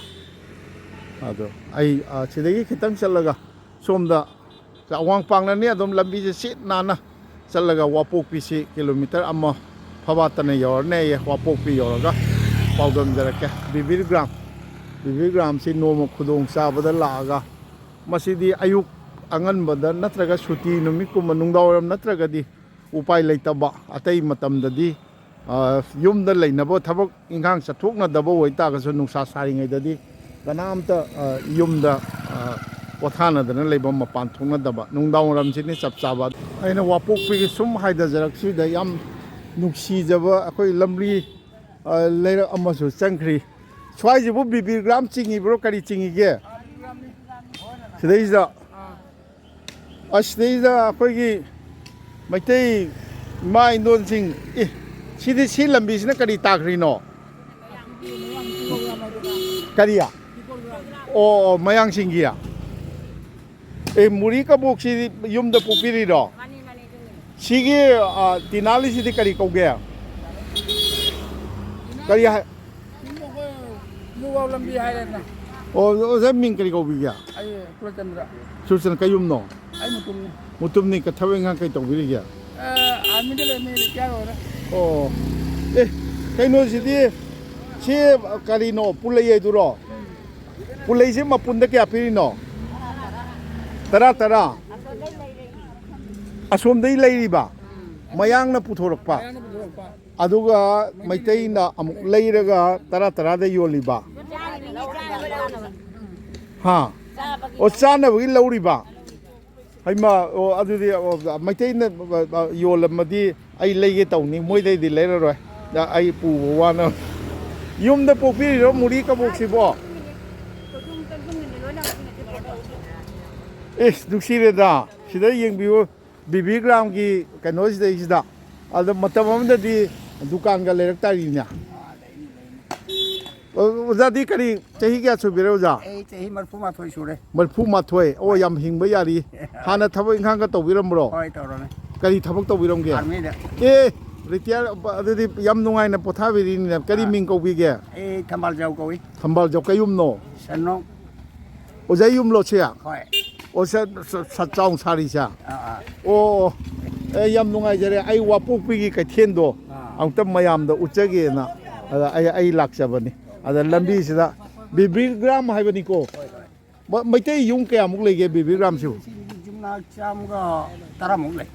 ꯑꯗꯣ ꯑꯩ, ꯑ, ꯁꯤꯗꯒꯤ ꯈꯤꯇꯪ ꯆꯠꯂꯒ ꯁꯣꯝꯗ ꯑꯋꯥꯡ ꯄꯥꯡꯅꯅꯤ꯫ ꯑꯗꯨꯝ ꯂꯝꯕꯤꯁꯦ ꯁꯤꯠ ꯅꯥꯟꯅ ꯆꯠꯂꯒ ꯋꯥꯄꯣꯛꯄꯤꯁꯤ ꯀꯤꯂꯣꯃꯤꯇꯔ ꯑꯃ ꯐꯕꯥꯠꯇꯅ ꯌꯧꯔꯅꯦꯌꯦ꯫ ꯋꯥꯄꯣꯛꯄꯤ ꯌꯧꯔꯒ ꯄꯥꯎꯗꯝꯖꯔꯛꯀꯦ꯫ ꯕꯤꯕꯤꯔ ꯒ꯭ꯔꯥꯝ, ꯕꯤꯕꯤꯔ ꯒ꯭ꯔꯥꯝꯁꯤ ꯅꯣꯡꯃ ꯈꯨꯗꯣꯡ ꯆꯥꯕꯗ ꯂꯥꯛꯑꯒ, ꯃꯁꯤꯗꯤ ꯑꯌꯨꯛ ꯑꯉꯟꯕꯗ ꯅꯠꯇ꯭ꯔꯒ ꯁꯨꯇꯤ ꯅꯨꯃꯤꯠꯀꯨꯝꯕ, ꯅꯨꯡꯗꯥꯡꯋꯥꯏꯔꯝ ꯅꯠꯇ꯭ꯔꯒꯗꯤ ꯎꯄꯥꯏ ꯂꯩꯇꯕ, ꯑꯇꯩ ꯃꯇꯝꯗꯗꯤ ꯑ, ꯌꯨꯝꯗ ꯂꯩꯅꯕ, ꯊꯕꯛ ꯏꯟꯈꯥꯡ ꯆꯠꯊꯣꯛꯅꯗꯕ ꯑꯣꯏꯇꯥꯔꯒꯁꯨ, ꯅꯨꯡꯁꯥ ꯁꯥꯔꯤꯉꯩꯗꯗꯤ ꯀꯅꯥꯝꯇ, ꯑ, ꯌꯨꯝꯗ, ꯑ, ꯄꯣꯊꯥꯅꯗꯅ ꯂꯩꯕ, ꯃꯄꯥꯟ ꯊꯣꯛꯅꯗꯕ꯫ ꯅꯨꯡꯗꯥꯡ ꯋꯥꯏꯔꯝꯁꯤꯅꯤ ꯆꯞ ꯆꯥꯕ꯫ ꯑꯩꯅ ꯋꯥꯄꯣꯛꯄꯤꯒꯤ ꯁꯨꯝ ꯍꯥꯏꯊꯖꯔꯛꯁꯤꯗ ꯌꯥꯝ ꯅꯨꯡꯁꯤꯖꯕ ꯑꯩꯈꯣꯏ ꯂꯝꯕꯤ, ꯑ, ꯂꯩꯔꯛ ꯑꯃꯁꯨ ꯆꯪꯈ꯭ꯔꯤ꯫ ꯁ꯭ꯋꯥꯏꯁꯤꯕꯨ ꯕꯤꯕꯤꯔꯒ꯭ꯔꯥꯝ ꯆꯤꯡꯉꯤꯕ꯭ꯔꯣ, ꯀꯔꯤ ꯆꯤꯡꯉꯤꯒꯦ? ꯁꯤꯗꯩꯁꯤꯗ, ꯑꯁꯤꯗꯩꯁꯤꯗ ꯑꯩꯈꯣꯏꯒꯤ ꯃꯩꯇꯩ ꯏꯃꯥ ꯏꯟꯗꯣꯟꯁꯤꯡ, ꯑꯦ, ꯁꯤꯗꯤ, ꯁꯤ ꯂꯝꯕꯤꯁꯤꯅ ꯀꯔꯤ ꯇꯥꯈ꯭ꯔꯤꯅꯣ? ꯀꯔꯤ? ꯑꯣ, ꯑꯣ, ꯃꯌꯥꯡꯁꯤꯡꯒꯤ꯫ ꯑꯦ, ꯃꯨꯔꯤ ꯀꯕꯣꯛꯁꯤ ꯌꯨꯝꯗ ꯄꯣꯛꯄꯤꯔꯤꯔꯣ? ꯃꯥꯅꯤ, ꯃꯥꯅꯤ, ꯑꯗꯨꯅꯤ꯫ ꯁꯤꯒꯤ, ꯑ, ꯇꯤꯅꯥꯂꯤꯁꯤꯗꯤ ꯀꯔꯤ ꯀꯧꯒꯦ? ꯀꯔꯤ ꯍꯥꯏ? ꯁꯨꯝ ꯑꯩꯈꯣꯏ ꯂꯨꯋꯥꯎ ꯂꯝꯕꯤ ꯍꯥꯏꯔꯦꯗꯅ꯫ ꯑꯣ, ꯑꯣꯖꯥ ꯃꯤꯡ ꯀꯔꯤ ꯀꯧꯕꯤꯒꯦ? ꯑꯩ ꯁꯨꯔꯆꯟꯗ꯭ꯔ꯫ ꯁꯨꯔꯆꯟꯗ꯭ꯔ ꯀꯩ ꯌꯨꯝꯅꯣ? ꯑꯩ ꯃꯨꯇꯨꯝꯅꯤ꯫ ꯃꯨꯇꯨꯝꯅꯤ, ꯀ-, ꯊꯕꯛ ꯏꯪꯈꯥꯡ ꯀꯩ ꯇꯧꯕꯤꯔꯤꯒꯦ? ꯑ, ꯑꯥꯔꯃꯤꯗ ꯂꯩꯔꯝꯃꯤ, ꯔꯤꯇꯥꯌꯔ ꯑꯣꯏꯔꯦ꯫ ꯑꯣ꯫ ꯑꯦ, ꯀꯩꯅꯣꯁꯤꯗꯤ, ꯁꯤ ꯀꯔꯤꯅꯣ, ꯄꯨꯂꯩ ꯍꯥꯏꯗꯨꯔꯣ? ꯄꯨꯂꯩꯁꯦ ꯃꯄꯨꯟꯗ ꯀꯌꯥ ꯄꯤꯔꯤꯅꯣ? ꯇꯔꯥ, ꯇꯔꯥ꯫ ꯑꯁꯣꯝꯗꯒꯤ ꯂꯩꯔꯤꯕ? ꯃꯌꯥꯡꯅ ꯄꯨꯊꯣꯔꯛꯄ? ꯃꯌꯥꯡꯅ ꯄꯨꯊꯣꯔꯛꯄ꯫ ꯑꯗꯨꯒ ꯃꯩꯇꯩꯅ ꯑꯃꯨꯛ ꯂꯩꯔꯒ ꯇꯔꯥ ꯇꯔꯥꯗ ꯌꯣꯜꯂꯤꯕ? ꯍꯥ? ꯑꯣ, ꯆꯥꯅꯕꯒꯤ ꯂꯧꯔꯤꯕ? ꯍꯩꯃꯥ, ꯑꯣ, ꯑꯗꯨꯗꯤ, ꯑꯣ, ꯃꯩꯇꯩꯅ, ꯑ, ꯑ, ꯌꯣꯜꯂꯝꯃꯗꯤ ꯑꯩ ꯂꯩꯒꯦ ꯇꯧꯅꯤ, ꯃꯣꯏꯗꯩꯗꯤ ꯂꯩꯔꯔꯣꯏ꯫ ꯑ, ꯑꯩ ꯄꯨꯕ ꯋꯥꯅ꯫ ꯌꯨꯝꯗ ꯄꯣꯛꯄꯤꯔꯤꯔꯣ ꯃꯨꯔꯤ ꯀꯕꯣꯛꯁꯤꯕꯣ? ꯏꯁ, ꯅꯨꯡꯁꯤꯔꯦꯗ꯫ ꯁꯤꯗ ꯌꯦꯡꯕꯤꯌꯨ, ꯕꯤꯕꯤꯒ꯭ꯔꯥꯝꯒꯤ ꯀꯩꯅꯣꯁꯤꯗꯩꯁꯤꯗ꯫ ꯑꯗꯣ ꯃꯇꯝ ꯑꯃꯗꯗꯤ ꯗꯨꯀꯥꯟꯒ ꯂꯩꯔꯛ ꯇꯥꯔꯤꯅꯦ꯫ ꯑꯣ, ꯑꯣꯖꯥꯗꯤ ꯀꯔꯤ, ꯆꯍꯤ ꯀꯌꯥ ꯁꯨꯕꯤꯔꯦ, ꯑꯣꯖꯥ? ꯑꯩ ꯆꯍꯤ ꯃꯔꯤꯐꯨ ꯃꯥꯊꯣꯏ ꯁꯨꯔꯦ꯫ ꯃꯔꯤꯐꯨ ꯃꯥꯊꯣꯏ꯫ ꯑꯣ, ꯌꯥꯝ ꯍꯤꯡꯕ ꯌꯥꯔꯤ꯫ ꯍꯥꯟꯅ ꯊꯕꯛ ꯏꯪꯈꯥꯡꯒ ꯇꯧꯕꯤꯔꯝꯕ꯭ꯔꯣ? ꯍꯣꯏ, ꯇꯧꯔꯝꯃꯦ꯫ ꯀꯔꯤ ꯊꯕꯛ ꯇꯧꯕꯤꯔꯝꯒꯦ? ꯑꯥꯔꯃꯤꯗ꯫ ꯑꯦ, ꯔꯤꯇꯤꯌꯥꯔ, ꯑꯗꯨꯗꯤ ꯌꯥꯝ ꯅꯨꯡꯉꯥꯏꯅ ꯄꯣꯊꯥꯕꯤꯔꯤꯅꯤꯅꯦ꯫ ꯀꯔꯤ ꯑꯥ꯫ ꯃꯤꯡ ꯀꯧꯕꯤꯒꯦ? ꯑꯩ ꯊꯝꯕꯥꯜ ꯖꯥꯎ ꯀꯧꯏ꯫ ꯊꯝꯕꯥꯜ ꯖꯥꯎ ꯀꯩ ꯌꯨꯝꯅꯣ? ꯁꯅꯣ꯫ ꯑꯣꯖꯥ ꯌꯨꯝꯂꯣ ꯁꯤ? ꯍꯣꯏ꯫ ꯑꯣ, ꯁ-, ꯁ-, ꯁ-, ꯆꯥꯎꯅ ꯁꯥꯔꯤꯁꯦ? ꯑꯥ, ꯑꯥ꯫ ꯑꯣ, ꯑꯣ꯫ ꯑꯦ, ꯌꯥꯝ ꯅꯨꯡꯉꯥꯏꯖꯔꯦ꯫ ꯑꯩ ꯋꯥꯄꯣꯛꯄꯤꯒꯤ ꯀꯩꯊꯦꯜꯗꯣ ꯑꯥ꯫ ꯑꯃꯨꯛꯇ ꯃꯌꯥꯝꯗ ꯎꯠꯆꯒꯦꯅ꯫ ꯑꯗ ꯑꯩ, ꯑꯩ ꯂꯥꯛꯆꯕꯅꯤ꯫ ꯑꯗ ꯂꯝꯕꯤꯁꯤꯗ ꯕꯤꯕꯤꯒ꯭ꯔꯥꯝ ꯍꯥꯏꯕꯅꯤꯀꯣ꯫ ꯍꯣꯏ, ꯍꯣꯏ꯫ ꯃ-, ꯃꯩꯇꯩ ꯌꯨꯝ ꯀꯌꯥꯃꯨꯛ ꯂꯩꯒꯦ ꯕꯤꯕꯤꯒ꯭ꯔꯥꯝꯁꯤꯕꯨ? ꯁꯤ ꯌꯨꯝꯅꯥꯛ ꯆꯥꯝꯃꯒ ꯇꯔꯥꯃꯨꯛ ꯂꯩ꯫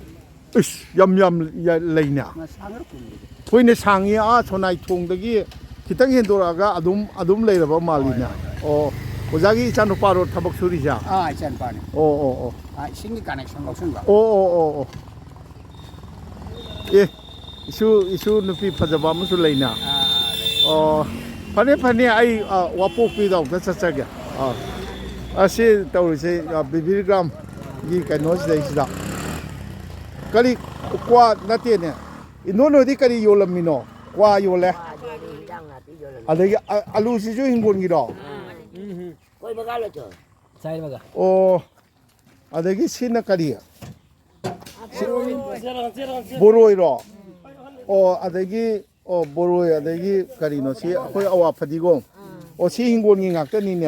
ꯏꯁ, ꯌꯥꯝ ꯌꯥꯝ ꯌꯥ-, ꯂꯩꯅꯦ꯫ ꯉꯁꯥꯡ ꯈꯔ ꯀꯨꯝꯕꯗꯤ꯫ ꯍꯣꯏꯅꯦ, ꯁꯥꯡꯉꯤ꯫ ꯑꯥ ꯁꯣꯅꯥꯏ ꯊꯣꯡꯗꯒꯤ ꯈꯤꯇꯪ ꯍꯦꯟꯗꯣꯔꯛꯑꯒ ꯑꯗꯨꯝ, ꯑꯗꯨꯝ ꯂꯩꯔꯕ ꯃꯥꯜꯂꯤꯅꯦ꯫ ꯍꯣꯏ, ꯍꯣꯏ, ꯍꯣꯏ꯫ ꯑꯣ, ꯑꯣꯖꯥꯒꯤ ꯏꯆꯥꯅꯨꯄꯥꯔꯣ ꯊꯕꯛ ꯁꯨꯔꯤꯁꯦ? ꯑꯥ, ꯏꯆꯥꯅꯨꯄꯥꯅꯤ꯫ ꯑꯣ, ꯑꯣ, ꯑꯣ꯫ ꯑꯥ, ꯏꯁꯤꯡꯒꯤ ꯀꯅꯦꯛꯁꯟ ꯂꯧꯁꯤꯟꯕ꯫ ꯑꯣ, ꯑꯣ, ꯑꯣ, ꯑꯣ꯫ ꯑꯦ, ꯏꯁꯨ, ꯏꯁꯨ ꯅꯨꯄꯤ ꯐꯖꯕ ꯑꯃꯁꯨ ꯂꯩꯅ꯫ ꯑꯥ, ꯑꯥ, ꯂꯩ꯫ ꯑꯣ, ꯐꯅꯤ, ꯐꯅꯤ, ꯑꯩ, ꯑ, ꯋꯥꯄꯣꯛꯄꯤꯗ ꯑꯃꯨꯛꯇ ꯆꯠꯆꯒꯦ꯫ ꯑ, ꯑꯁꯤ ꯇꯧꯔꯤꯁꯦ, ꯑ, ꯕꯤꯕꯤꯔ ꯒ꯭ꯔꯥꯝꯒꯤ ꯀꯩꯅꯣꯁꯤꯗꯩꯁꯤꯗ꯫ ꯀꯔꯤ, ꯀ꯭ꯋꯥ ꯅꯠꯇꯦꯅꯦ? ꯏꯟꯗꯣꯟ ꯍꯣꯏꯗꯤ ꯀꯔꯤ ꯌꯣꯜꯂꯝꯃꯤꯅꯣ? ꯀ꯭ꯋꯥ ꯌꯣꯜꯂꯦ꯫ ꯀ꯭ꯋꯥ ꯌꯣꯜꯂꯤ, ꯍꯤꯟꯖꯥꯡ ꯅꯥꯄꯤ ꯌꯣꯜꯂꯝꯃꯤ꯫ ꯑꯗꯒꯤ ꯑ-, ꯑꯂꯨꯁꯤꯁꯨ ꯍꯤꯡꯒꯣꯜꯒꯤꯔꯣ? ꯎꯝ꯫ ꯀꯣꯏꯕ ꯀꯥ ꯂꯣꯏ ꯆꯣ꯫ ꯁꯥꯏ ꯃꯒ꯫ ꯑꯣ, ꯑꯗꯒꯤ ꯁꯤꯅ ꯀꯔꯤ? ꯕꯣꯔꯣꯏꯔꯣ? ꯑꯣ, ꯑꯗꯒꯤ, ꯑꯣ, ꯕꯣꯔꯣꯏ, ꯑꯗꯒꯤ ꯀꯔꯤꯅꯣ ꯁꯤ ꯑꯩꯈꯣꯏ ꯑꯋꯥ ꯐꯗꯤꯒꯣꯝ꯫ ꯑꯣ, ꯁꯤ ꯍꯤꯡꯒꯣꯜꯒꯤ ꯉꯥꯛꯇꯅꯤꯅꯦ꯫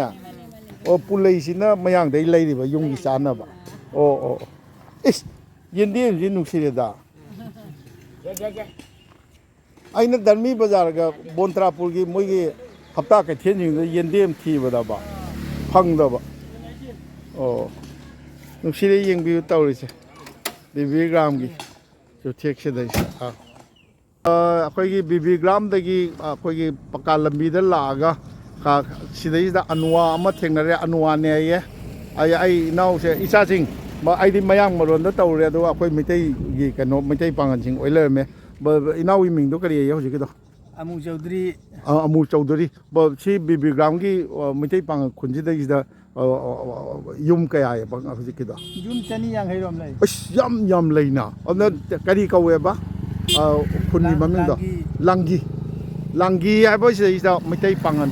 ꯑꯣ, ꯄꯨꯂꯩꯁꯤꯅ ꯃꯌꯥꯡꯗꯩ ꯂꯩꯔꯤꯕ ꯌꯨꯝꯒꯤ ꯆꯥꯅꯕ꯫ ꯑꯣ, ꯑꯣ, ꯑꯣ꯫ ꯏꯁ, ꯌꯦꯟꯗꯦꯝꯁꯤ ꯅꯨꯡꯁꯤꯔꯦꯗ꯫ ꯑꯩꯅ ꯙꯔꯃꯤ ꯕꯖꯥꯔꯒ ꯕꯣꯟꯇ꯭ꯔꯥꯄꯨꯔꯒꯤ ꯃꯣꯏꯒꯤ ꯍꯞꯇꯥ ꯀꯩꯊꯦꯜꯁꯤꯡꯗ ꯌꯦꯟꯗꯦꯝ ꯊꯤꯕꯗꯕ ꯐꯪꯗꯕ꯫ ꯑꯣ, ꯅꯨꯡꯁꯤꯔꯦ ꯌꯦꯡꯕꯤꯌꯨ ꯇꯧꯔꯤꯁꯦ꯫ ꯕꯤꯕꯤ ꯒ꯭ꯔꯥꯝꯒꯤ ꯆꯨꯊꯦꯛꯁꯤꯗꯩꯁꯤꯗ꯫ ꯑꯥ꯫ ꯑꯥ, ꯑꯩꯈꯣꯏꯒꯤ ꯕꯤꯕꯤ ꯒ꯭ꯔꯥꯝꯗꯒꯤ ꯑꯩꯈꯣꯏꯒꯤ ꯄꯀꯥ ꯂꯝꯕꯤꯗ ꯂꯥꯛꯑꯒ, ꯑꯥ, ꯁꯤꯗꯩꯁꯤꯗ ꯑꯅꯨꯋꯥ ꯑꯃ ꯊꯦꯡꯅꯔꯦ꯫ ꯑꯅꯨꯋꯥꯅꯦ ꯑꯩꯌꯦ꯫ ꯑꯩ, ꯑꯩ ꯏꯅꯥꯎꯁꯦ, ꯏꯆꯥꯁꯤꯡ, ꯃ-, ꯑꯩꯗꯤ ꯃꯌꯥꯡ ꯃꯔꯣꯟꯗ ꯇꯧꯔꯦ, ꯑꯗꯨꯒ ꯑꯩꯈꯣꯏ ꯃꯩꯇꯩꯒꯤ ꯀꯩꯅꯣ, ꯃꯩꯇꯩ ꯄꯥꯉꯜꯁꯤꯡ ꯑꯣꯏ ꯂꯩꯔꯝꯃꯦ꯫ ꯕ-, ꯕ-, ꯏꯅꯥꯎꯒꯤ ꯃꯤꯡꯗꯣ ꯀꯔꯤ ꯍꯥꯏꯌꯦ ꯍꯧꯖꯤꯛꯀꯤꯗꯣ? ꯑꯃꯨ ꯆꯧꯗ꯭ꯔꯤ꯫ ꯑ, ꯑꯃꯨ ꯆꯧꯗꯔꯤ꯫ ꯕ-, ꯁꯤ ꯕꯤꯕꯤ ꯒ꯭ꯔꯥꯝꯒꯤ, ꯑ, ꯃꯩꯇꯩ ꯄꯥꯉꯜ ꯈꯨꯟꯁꯤꯗꯩꯁꯤꯗ, ꯑ, ꯑ, ꯑ, ꯑ, ꯌꯨꯝ ꯀꯌꯥꯑꯕ ꯍꯧꯖꯤꯛꯀꯤꯗꯣ? ꯌꯨꯝ ꯆꯅꯤ ꯌꯥꯡꯈꯩ ꯔꯣꯝ ꯂꯩ꯫ ꯑꯁ, ꯌꯥꯝ, ꯌꯥꯝ ꯂꯩꯅ꯫ ꯑꯗꯨꯅ ꯀꯔꯤ ꯀꯧꯋꯦꯕ? ꯑ, ꯈꯨꯟꯒꯤ ꯂꯥꯡ-, ꯃꯃꯤꯡꯗꯣ? ꯂꯥꯡꯒꯤ꯫ ꯂꯥꯡꯒꯤ꯫ ꯂꯥꯡꯒꯤ ꯍꯥꯏꯕ ꯁꯤꯗꯩꯁꯤꯗ ꯃꯩꯇꯩ ꯄꯥꯉꯜ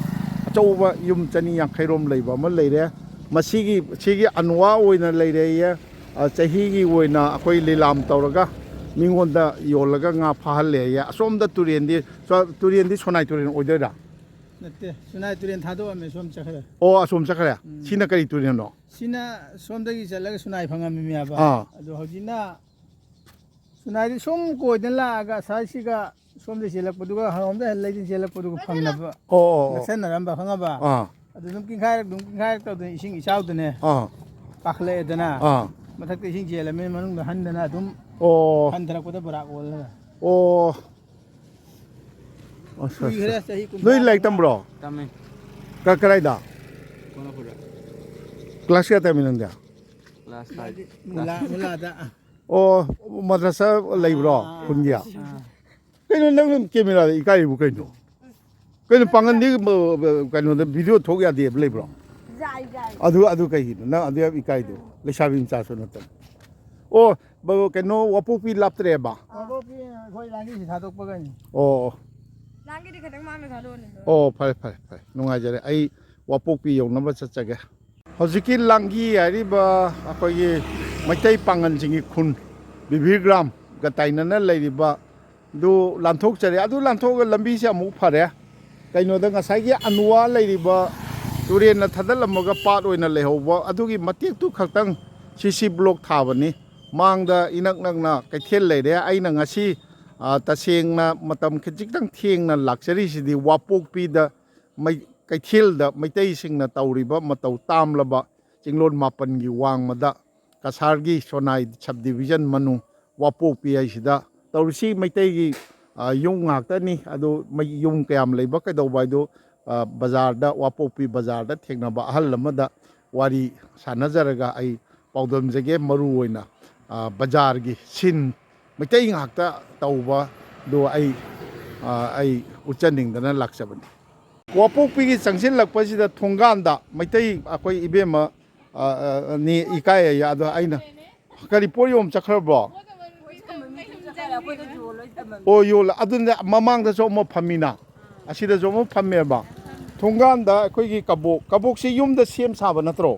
ꯑꯆꯧꯕ ꯌꯨꯝ ꯆꯅꯤ ꯌꯥꯡꯈꯩ ꯔꯣꯝ ꯂꯩꯕ ꯑꯃ ꯂꯩꯔꯦ꯫ ꯃꯁꯤꯒꯤ, ꯁꯤꯒꯤ ꯑꯅꯨꯋꯥ ꯑꯣꯏꯅ ꯂꯩꯔꯦꯌꯦ꯫ ꯑ, ꯆꯍꯤꯒꯤ ꯑꯣꯏꯅ ꯑꯩꯈꯣꯏ ꯂꯤꯂꯥꯝ ꯇꯧꯔꯒ ꯃꯤꯉꯣꯟꯗ ꯌꯣꯜꯂꯒ ꯉꯥ ꯐꯥꯍꯜꯂꯦꯌꯦ꯫ ꯑꯁꯣꯝꯗ ꯇꯨꯔꯦꯟꯗꯤ, ꯁꯣ-, ꯇꯨꯔꯦꯟꯗꯤ ꯁꯣꯅꯥꯏ ꯇꯨꯔꯦꯟ ꯑꯣꯏꯗꯣꯏꯔꯥ? ꯅꯠꯇꯦ, ꯁꯣꯅꯥꯏ ꯇꯨꯔꯦꯟ ꯊꯥꯗꯣꯛꯑꯝꯃꯦ, ꯁꯣꯝ ꯆꯠꯈ꯭ꯔꯦ꯫ ꯑꯣ, ꯑꯁꯣꯝ ꯆꯠꯈ꯭ꯔꯦ꯫ ꯎꯝ꯫ ꯁꯤꯅ ꯀꯔꯤ ꯇꯨꯔꯦꯟꯅꯣ? ꯁꯤꯅ ꯁꯣꯝꯗꯒꯤ ꯆꯠꯂꯒ ꯁꯣꯅꯥꯏ ꯐꯪꯉꯝꯃꯤꯃꯦꯕ꯫ ꯑꯥ꯫ ꯑꯗꯣ ꯍꯧꯖꯤꯛꯅ ꯁꯣꯅꯥꯏꯗꯤ ꯁꯨꯝ ꯀꯣꯏꯗꯅ ꯂꯥꯛꯑꯒ ꯁꯥꯏꯁꯤꯒ ꯁꯣꯝꯗ ꯆꯦꯜꯂꯛꯄꯗꯨꯒ, ꯍꯪꯂꯣꯝꯗ ꯂꯩꯗꯤ ꯆꯦꯜꯂꯛꯄꯗꯨꯒ ꯐꯪꯅꯕ ꯑꯣ, ꯑꯣ, ꯑꯣ꯫ ꯅꯛꯁꯟꯅꯔꯝꯕ, ꯈꯪꯉꯕ? ꯑꯥ꯫ ꯑꯗꯨ ꯑꯗꯨꯝ ꯀꯤꯡꯈꯥꯏꯔꯛ, ꯑꯗꯨꯝ ꯀꯤꯡꯈꯥꯏꯔꯛ ꯇꯧꯗꯅ ꯏꯁꯤꯡ ꯏꯆꯥꯎꯗꯅꯦ ꯑꯥ꯫ ꯀꯥꯈꯠꯂꯛꯑꯦꯗꯅ꯫ ꯑꯥ꯫ ꯃꯊꯛꯇ ꯏꯁꯤꯡ ꯆꯦꯜꯂꯃꯤꯅ ꯃꯅꯨꯡꯗ ꯍꯟꯗꯅ ꯑꯗꯨꯝ ꯑꯣ꯫ ꯍꯟꯊꯔꯛꯄꯗ ꯕꯣꯔꯥꯛ ꯑꯣꯜꯂꯦ꯫ ꯑꯣ꯫ ꯑꯁ, ꯑꯁ, ꯀꯨꯏꯈ꯭ꯔꯦ, ꯑꯁ꯫ ꯆꯍꯤ ꯀꯨꯟꯊ꯭ꯔꯥ ꯅꯣꯏ ꯂꯥꯏꯔꯤꯛ ꯇꯝꯕ꯭ꯔꯣ? ꯇꯝꯃꯤ꯫ ꯀ-, ꯀꯗꯥꯏꯗ? ꯀꯣꯅꯥꯄꯨꯔꯗ꯫ ꯀ꯭ꯂꯥꯁ ꯀꯌꯥ ꯇꯝꯃꯤ ꯅꯪꯗꯤ? Class five. ꯃꯨꯂꯥ-, ꯃꯨꯂꯥꯗ꯫ ꯑꯣ, ꯃꯗ꯭ꯔꯁꯥ ꯂꯩꯕ꯭ꯔꯣ ꯑꯥ, ꯈꯨꯟꯒꯤ? ꯑꯥ꯫ ꯀꯩꯅꯣ ꯅꯪ ꯀꯦꯃꯦꯔꯥꯗ ꯏꯀꯥꯏꯔꯤꯕꯨ ꯀꯩꯅꯣ? ꯀꯩꯅꯣ ꯄꯥꯡꯒꯟꯗꯤ, ꯀꯩꯅꯣꯗ ꯚꯤꯗꯤꯑꯣ ꯊꯣꯛ ꯌꯥꯗꯦꯕ ꯂꯩꯕ꯭ꯔꯣ? ꯌꯥꯏ, ꯌꯥꯏ꯫ ꯑꯗꯨ, ꯑꯗꯨ ꯀꯩꯒꯤꯅꯣ? ꯅꯪ ꯑꯗꯨ ꯌꯥꯝ ꯏꯀꯥꯏꯗꯣ꯫ ꯂꯩꯁꯥꯕꯤ ꯃꯆꯥꯁꯨ ꯅꯠꯇꯅ꯫ ꯑꯣ, ꯀꯩꯅꯣ, ꯋꯥꯄꯣꯛꯄꯤ ꯂꯥꯞꯇ꯭ꯔꯦꯕ? ꯋꯥꯄꯣꯛꯄꯤ ꯑꯩꯈꯣꯏ ꯂꯥꯡꯒꯤꯁꯤ ꯊꯥꯗꯣꯛꯄꯒꯅꯤ꯫ ꯑꯣ꯫ ꯂꯥꯡꯒꯤꯗꯤ ꯈꯤꯇꯪ ꯃꯥꯡꯅ ꯊꯥꯗꯣꯛꯑꯅꯤ꯫ ꯑꯣ, ꯐꯔꯦ, ꯐꯔꯦ, ꯐꯔꯦ꯫ ꯅꯨꯡꯉꯥꯏꯖꯔꯦ꯫ ꯑꯩ ꯋꯥꯄꯣꯛꯄꯤ ꯌꯧꯅꯕ ꯆꯠꯆꯒꯦ꯫ ꯍꯧꯖꯤꯛꯀꯤ ꯂꯥꯡꯒꯤ ꯍꯥꯏꯔꯤꯕ ꯑꯩꯈꯣꯏꯒꯤ ꯃꯩꯇꯩ ꯄꯥꯡꯒꯜꯁꯤꯡꯒꯤ ꯈꯨꯟ, ꯕꯤꯕꯤꯔ ꯒ꯭ꯔꯥꯝꯒ ꯇꯥꯏꯅꯅ ꯂꯩꯔꯤꯕ ꯑꯗꯨ ꯂꯥꯟꯊꯣꯛꯆꯔꯦ꯫ ꯑꯗꯨ ꯂꯥꯟꯊꯣꯛꯑꯒ ꯂꯝꯕꯤꯁꯦ ꯑꯃꯨꯛ ꯐꯔꯦ꯫ ꯀꯩꯅꯣꯗ ꯉꯁꯥꯏꯒꯤ ꯑꯅꯨꯋꯥ ꯂꯩꯔꯤꯕ ꯇꯨꯔꯦꯟꯅ ꯊꯗꯠꯂꯝꯃꯒ ꯄꯥꯠ ꯑꯣꯏꯅ ꯂꯩꯍꯧꯕ ꯑꯗꯨꯒꯤ ꯃꯇꯦꯛꯇꯨ ꯈꯛꯇꯪ ꯁꯤ ꯁꯤ ꯕ꯭ꯂꯣꯛ ꯊꯥꯕꯅꯤ꯫ ꯃꯥꯡꯗ ꯏꯅꯛ ꯅꯛꯅ ꯀꯩꯊꯦꯜ ꯂꯩꯔꯦ꯫ ꯑꯩꯅ ꯉꯁꯤ, ꯑ, ꯇꯁꯦꯡꯅ ꯃꯇꯝ ꯈꯖꯤꯛꯇꯪ ꯊꯦꯡꯅ ꯂꯥꯛꯆꯔꯤꯁꯤꯗꯤ ꯋꯥꯄꯣꯛꯄꯤꯗ ꯃꯩ-, ꯀꯩꯊꯦꯜꯗ ꯃꯩꯇꯩꯁꯤꯡꯅ ꯇꯧꯔꯤꯕ ꯃꯇꯧ ꯇꯥꯝꯂꯕ ꯆꯤꯡꯂꯣꯟ ꯃꯥꯄꯟꯒꯤ ꯋꯥꯡꯃꯗ ꯀꯁꯥꯔꯒꯤ ꯁꯣꯅꯥꯏ ꯁꯕ ꯗꯤꯕꯤꯖꯟ ꯃꯅꯨꯡ ꯋꯥꯄꯣꯛꯄꯤ ꯍꯥꯏꯁꯤꯗ ꯇꯧꯔꯤꯁꯤ ꯃꯩꯇꯩꯒꯤ, ꯑ, ꯌꯨꯝ ꯉꯥꯛꯇꯅꯤ꯫ ꯑꯗꯨ ꯃꯩ-, ꯌꯨꯝ ꯀꯌꯥꯝ ꯂꯩꯕ ꯀꯩꯗꯧꯕ ꯍꯥꯏꯗꯨ, ꯑ, ꯕꯖꯥꯔꯗ, ꯋꯥꯄꯣꯛꯄꯤ ꯕꯖꯥꯔꯗ ꯊꯦꯡꯅꯕ ꯑꯍꯜ ꯑꯃꯗ ꯋꯥꯔꯤ ꯁꯥꯟꯅꯖꯔꯒ ꯑꯩ ꯄꯥꯎꯗꯝꯖꯒꯦ꯫ ꯃꯔꯨ ꯑꯣꯏꯅ, ꯑ, ꯕꯖꯥꯔꯒꯤ ꯁꯤꯟ, ꯃꯩꯇꯩ ꯉꯥꯛꯇ ꯇꯧꯕꯗꯨ ꯑꯩ, ꯑ, ꯑꯩ ꯎꯠꯆꯅꯤꯡꯗꯅ ꯂꯥꯛꯆꯕꯅꯤ꯫ ꯋꯥꯄꯣꯛꯄꯤꯒꯤ ꯆꯪꯁꯤꯜꯂꯛꯄꯁꯤꯗ ꯊꯣꯡꯒꯥꯟꯗ ꯃꯩꯇꯩ ꯑꯩꯈꯣꯏ ꯏꯕꯦꯝꯃ, ꯑ, ꯑ, ꯅꯤ ꯏꯀꯥꯏ ꯑꯌꯦ꯫ ꯑꯗꯣ ꯑꯩꯅ, "ꯀꯔꯤ, ꯄꯣꯠ ꯌꯣꯟ ꯆꯠꯈ꯭ꯔꯕꯣ?" ꯑꯣ, ꯌꯣꯜꯂ-, ꯑꯗꯨꯅ ꯃꯃꯥꯡꯗꯁꯨ ꯑꯃ ꯐꯝꯃꯤꯅ, ꯑꯁꯤꯗꯁꯨ ꯑꯃ ꯐꯝꯃꯦꯕ꯫ ꯊꯣꯡꯒꯥꯟꯗ ꯑꯩꯈꯣꯏꯒꯤ ꯀꯕꯣꯛ, ꯀꯕꯣꯛꯁꯤ ꯌꯨꯝꯗ ꯁꯦꯝ ꯁꯥꯕ ꯅꯠꯇ꯭ꯔꯣ?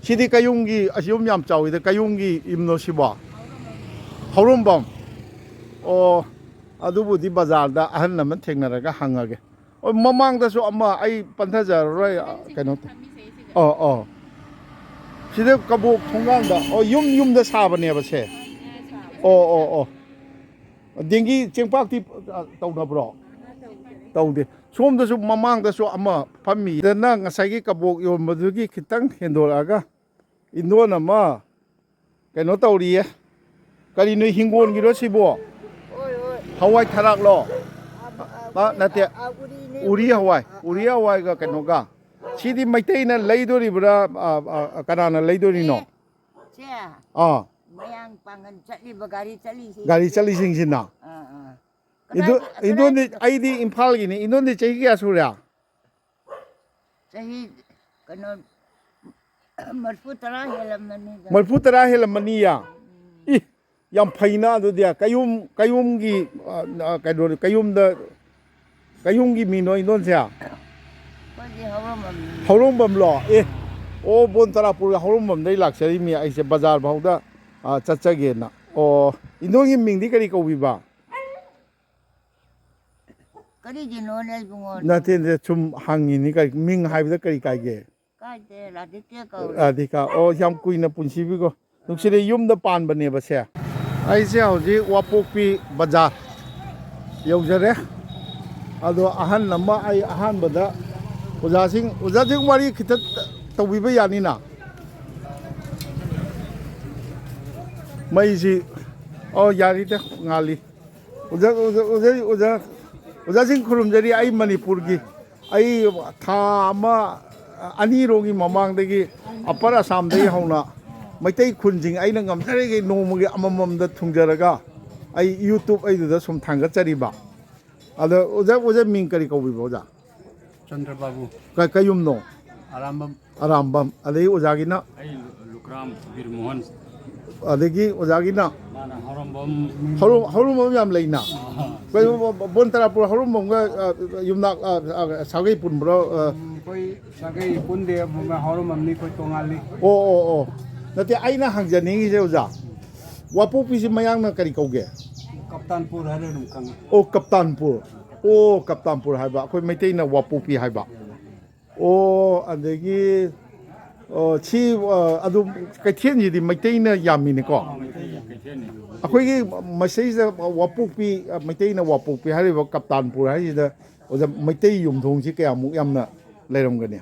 ꯁꯤꯗꯤ ꯀꯌꯨꯝꯒꯤ, ꯑꯁꯤ ꯌꯨꯝ ꯌꯥꯝ ꯆꯥꯎꯋꯤꯗ, ꯀꯌꯨꯝꯒꯤ ꯌꯨꯝꯅꯣ ꯁꯤꯕꯣ? ꯍꯧꯔꯣꯝꯕꯝ꯫ ꯑꯣ, ꯑꯗꯨꯕꯨꯗꯤ ꯕꯖꯥꯔꯗ ꯑꯍꯜ ꯑꯃ ꯊꯦꯡꯅꯔꯒ ꯍꯪꯉꯒꯦ꯫ ꯑꯣ, ꯃꯃꯥꯡꯗꯁꯨ ꯑꯃ, ꯑꯩ ꯄꯟꯊꯖꯔꯔꯣꯏ, ꯀꯩꯅꯣ ꯇꯧ-, ꯑꯣ, ꯑꯣ꯫ ꯁꯤꯗ ꯀꯕꯣꯛ ꯊꯣꯡꯒꯥꯟꯗ, ꯑꯣ, ꯌꯨꯝ ꯌꯨꯝꯗ ꯁꯥꯕꯅꯦꯕ ꯁꯦ꯫ ꯑꯣ, ꯑꯣ, ꯑꯣ꯫ ꯗꯦꯡꯒꯤ ꯆꯦꯡꯄꯥꯛꯇꯤ, ꯑ, ꯇꯧꯅꯕ꯭ꯔꯣ? ꯇꯧꯗꯦ꯫ ꯁꯣꯝꯗꯁꯨ ꯃꯃꯥꯡꯗꯁꯨ ꯑꯃ ꯐꯝꯃꯤ꯫ ꯁꯤꯗꯅ ꯉꯁꯥꯏꯒꯤ ꯀꯕꯣꯛ ꯌꯣꯟꯕꯗꯨꯒꯤ ꯈꯤꯇꯪ ꯍꯦꯟꯗꯣꯔꯛꯑꯒ ꯏꯟꯗꯣꯟ ꯑꯃ ꯀꯩꯅꯣ ꯇꯧꯔꯤꯌꯦ꯫ ꯀꯔꯤꯅꯣ, ꯍꯤꯡꯒꯣꯜꯒꯤꯔꯣ ꯁꯤꯕꯣ? ꯍꯣꯏ, ꯍꯣꯏ꯫ ꯍꯋꯥꯏ ꯊꯔꯥꯛꯂꯣ? ꯑ, ꯑ, ꯑ, ꯎꯔꯤ, ꯅꯠꯇꯦ꯫ ꯑ, ꯑ, ꯎꯔꯤꯅꯦ, ꯎꯔꯤ ꯎꯔꯤ꯫ ꯍꯋꯥꯏ, ꯑ, ꯑ꯫ ꯎꯔꯤ ꯍꯋꯥꯏꯒ ꯀꯩꯅꯣꯒ꯫ ꯁꯤꯗꯤ ꯃꯩꯇꯩꯅ ꯂꯩꯗꯣꯔꯤꯕ꯭ꯔꯥ, ꯑ, ꯑ, ꯑ, ꯀꯅꯥꯅ ꯂꯩꯗꯣꯔꯤꯅꯣ? ꯁꯦ, ꯑꯥ꯫ ꯃꯌꯥꯡ ꯄꯥꯡꯒꯜ ꯆꯠꯂꯤꯕ ꯒꯥꯔꯤ ꯆꯠꯂꯤꯁꯤ꯫ ꯒꯥꯔꯤ ꯆꯠꯂꯤꯁꯤꯡꯁꯤꯅ? ꯑꯥ, ꯑꯥ꯫ ꯏꯟꯗꯣ-, ꯀꯗꯥꯏ-, ꯏꯟꯗꯣꯟꯗꯤ ꯀꯗꯥꯏ-, ꯑꯩꯗꯤ ꯏꯝꯐꯥꯜꯒꯤꯅꯤ꯫ ꯏꯟꯗꯣꯟꯗꯤ ꯆꯍꯤ ꯀꯌꯥ ꯁꯨꯔꯦ? ꯆꯍꯤ ꯀꯩꯅꯣ, ꯃꯔꯤꯐꯨ ꯇꯔꯥ ꯍꯦꯜꯂꯝꯃꯅꯤꯗ꯫ ꯃꯔꯤꯐꯨ ꯇꯔꯥ ꯍꯦꯜꯂꯝꯃꯅꯤꯌꯦ? ꯎꯝ꯫ ꯏ, ꯌꯥꯝ ꯐꯩꯅ ꯑꯗꯨꯗꯤ꯫ ꯀꯌꯨꯝ, ꯀꯌꯨꯝꯒꯤ, ꯑ, ꯑ, ꯀꯩꯅꯣ, ꯀꯌꯨꯝꯗ, ꯀꯌꯨꯝꯒꯤ ꯃꯤꯅꯣ ꯏꯟꯗꯣꯟꯁꯦ? ꯑꯩꯈꯣꯏꯗꯤ ꯍꯧꯔꯝꯕꯝꯅꯤ꯫ ꯍꯧꯔꯝꯕꯝꯂꯣ? ꯑꯦ, ꯑꯣ, ꯕꯣꯟ ꯇꯔꯥꯄꯨꯔ ꯍꯧꯔꯝꯕꯝꯗꯩ ꯂꯥꯛꯆꯔꯤꯃꯤ ꯑꯩꯁꯦ ꯕꯖꯥꯔ ꯐꯥꯎꯗ, ꯑ, ꯆꯠꯆꯒꯦꯅ꯫ ꯑꯣ, ꯏꯟꯗꯣꯟꯒꯤ ꯃꯤꯡꯗꯤ ꯀꯔꯤ ꯀꯧꯕꯤꯕ? ꯀꯔꯤꯒꯤꯅꯣꯅꯦ ꯏꯕꯨꯡꯉꯣ? ꯅꯠꯇꯦ, ꯅꯠꯇꯦ, ꯁꯨꯝ ꯍꯪꯉꯤꯅꯤ, ꯀꯔꯤ, ꯃꯤꯡ ꯍꯥꯏꯕꯗ ꯀꯔꯤ ꯀꯥꯏꯒꯦ? ꯀꯥꯏꯗꯦ, ꯔꯥꯙꯤꯀꯥ ꯀꯧꯔꯦ꯫ ꯔꯥꯙꯤꯀꯥ, ꯑꯣ, ꯌꯥꯝ ꯀꯨꯏꯅ ꯄꯨꯟꯁꯤꯕꯤꯀꯣ꯫ ꯅꯨꯡꯁꯤꯔꯦ, ꯌꯨꯝꯗ ꯄꯥꯟꯕꯅꯦꯕ ꯁꯦ꯫ ꯑꯩꯁꯦ ꯍꯧꯖꯤꯛ ꯋꯥꯄꯣꯛꯄꯤ ꯕꯖꯥꯔ ꯌꯧꯖꯔꯦ꯫ ꯑꯗꯣ ꯑꯍꯟ ꯑꯃ, ꯑꯩ ꯑꯍꯥꯟꯕꯗ ꯑꯣꯖꯥꯁꯤꯡ, ꯑꯣꯖꯥꯁꯤꯡ ꯋꯥꯔꯤ ꯈꯤꯇ ꯇꯧꯕꯤꯕ ꯌꯥꯅꯤꯅ? ꯃꯩꯁꯤ, ꯑꯣ, ꯌꯥꯔꯤꯗ, ꯉꯥꯜꯂꯤ꯫ ꯑꯣꯖꯥ, ꯑꯣꯖꯥ, ꯑꯣꯖꯥ, ꯑꯣꯖꯥ, ꯑꯣꯖꯥꯁꯤꯡ ꯈꯨꯔꯨꯝꯖꯔꯤ꯫ ꯑꯩ ꯃꯅꯤꯄꯨꯔꯒꯤ, ꯑꯩ ꯊꯥ ꯑꯃ, ꯑꯅꯤꯔꯣꯝꯒꯤ ꯃꯃꯥꯡꯗꯒꯤ ꯑꯄꯔ ꯑꯁꯥꯝꯗꯒꯤ ꯍꯧꯅ ꯃꯩꯇꯩ ꯈꯨꯟꯁꯤꯡ ꯑꯩꯅ ꯉꯝꯖꯔꯤꯈꯩ ꯅꯣꯡꯃꯒꯤ ꯑꯃꯃꯝꯗ ꯊꯨꯡꯖꯔꯒ ꯑꯩ YouTube ꯑꯩꯗꯨꯗ ꯁꯨꯝ ꯊꯥꯡꯒꯠꯆꯔꯤꯕ꯫ ꯑꯗ ꯑꯣꯖꯥ, ꯑꯣꯖꯥ ꯃꯤꯡ ꯀꯔꯤ ꯀꯧꯕꯤꯕ ꯑꯣꯖꯥ? ꯆꯟꯗ꯭ꯔ ꯕꯥꯕꯨ꯫ ꯀ-, ꯀꯌꯨꯝꯅꯣ? ꯑꯔꯥꯝꯕꯝ꯫ ꯑꯔꯥꯝꯕꯝ꯫ ꯑꯗꯒꯤ ꯑꯣꯖꯥꯒꯤꯅ? ꯑꯩ ꯂꯨ-, ꯂꯨꯀ꯭ꯔꯥꯝ ꯕꯤꯔꯃꯣꯍꯟ꯫ ꯑꯗꯒꯤ ꯑꯣꯖꯥꯒꯤꯅ? ꯃꯥꯅ ꯍꯧꯔꯝꯕꯝ꯫ ꯍꯧꯔꯝ-, ꯍꯧꯔꯝꯕꯝ ꯌꯥꯝ ꯂꯩꯅ? ꯑꯥ꯫ ꯀꯩꯅꯣ, ꯕꯣꯟ ꯇꯔꯥꯄꯨꯔ ꯍꯧꯔꯝꯕꯝꯒ, ꯑ, ꯌꯨꯝꯅꯥꯛ, ꯑ, ꯑ, ꯁꯥꯒꯩ ꯄꯨꯟꯕ꯭ꯔꯣ? ꯑ? ꯎꯝ, ꯑꯩꯈꯣꯏ ꯁꯥꯒꯩ ꯄꯨꯟꯗꯦ, ꯍꯧꯔꯝꯕꯝꯅꯤ ꯑꯩꯈꯣꯏ ꯇꯣꯉꯥꯜꯂꯤ꯫ ꯑꯣ, ꯑꯣ, ꯑꯣ꯫ ꯅꯠꯇꯦ, ꯑꯩꯅ ꯍꯪꯖꯅꯤꯡꯉꯤꯁꯦ ꯑꯣꯖꯥ, ꯋꯥꯄꯣꯛꯄꯤꯁꯤ ꯃꯌꯥꯡꯅ ꯀꯔꯤ ꯀꯧꯒꯦ? ꯀꯞꯇꯥꯟꯄꯨꯔ ꯍꯥꯏꯔ ꯑꯗꯨꯝ ꯈꯪꯉꯤ꯫ ꯑꯣ, ꯀꯞꯇꯥꯟꯄꯨꯔ꯫ ꯑꯣ, ꯀꯞꯇꯥꯟꯄꯨꯔ ꯍꯥꯏꯕ, ꯑꯩꯈꯣꯏ ꯃꯩꯇꯩꯅ ꯋꯥꯄꯣꯛꯄꯤ ꯍꯥꯏꯕ꯫ ꯑꯣ, ꯑꯗꯒꯤ, ꯑꯣ, ꯁꯤ, ꯑ, ꯑꯗꯨꯝ ꯀꯩꯊꯦꯜꯁꯤꯗꯤ ꯃꯩꯇꯩꯅ ꯌꯥꯝꯃꯤꯅꯦꯀꯣ? ꯑꯩꯈꯣꯏꯒꯤ ꯃꯁꯤꯗꯩꯁꯤꯗ ꯋꯥꯄꯣꯛꯄꯤ, ꯑ, ꯃꯩꯇꯩꯅ ꯋꯥꯄꯣꯛꯄꯤ ꯍꯥꯏꯔꯤꯕ ꯀꯞꯇꯥꯟꯄꯨꯔ ꯍꯥꯏꯁꯤꯗ ꯑꯣꯖꯥ, ꯃꯩꯇꯩ ꯌꯨꯝꯊꯣꯡꯁꯤ ꯀꯌꯥꯃꯨꯛ ꯌꯥꯝꯅ ꯂꯩꯔꯝꯒꯅꯤ?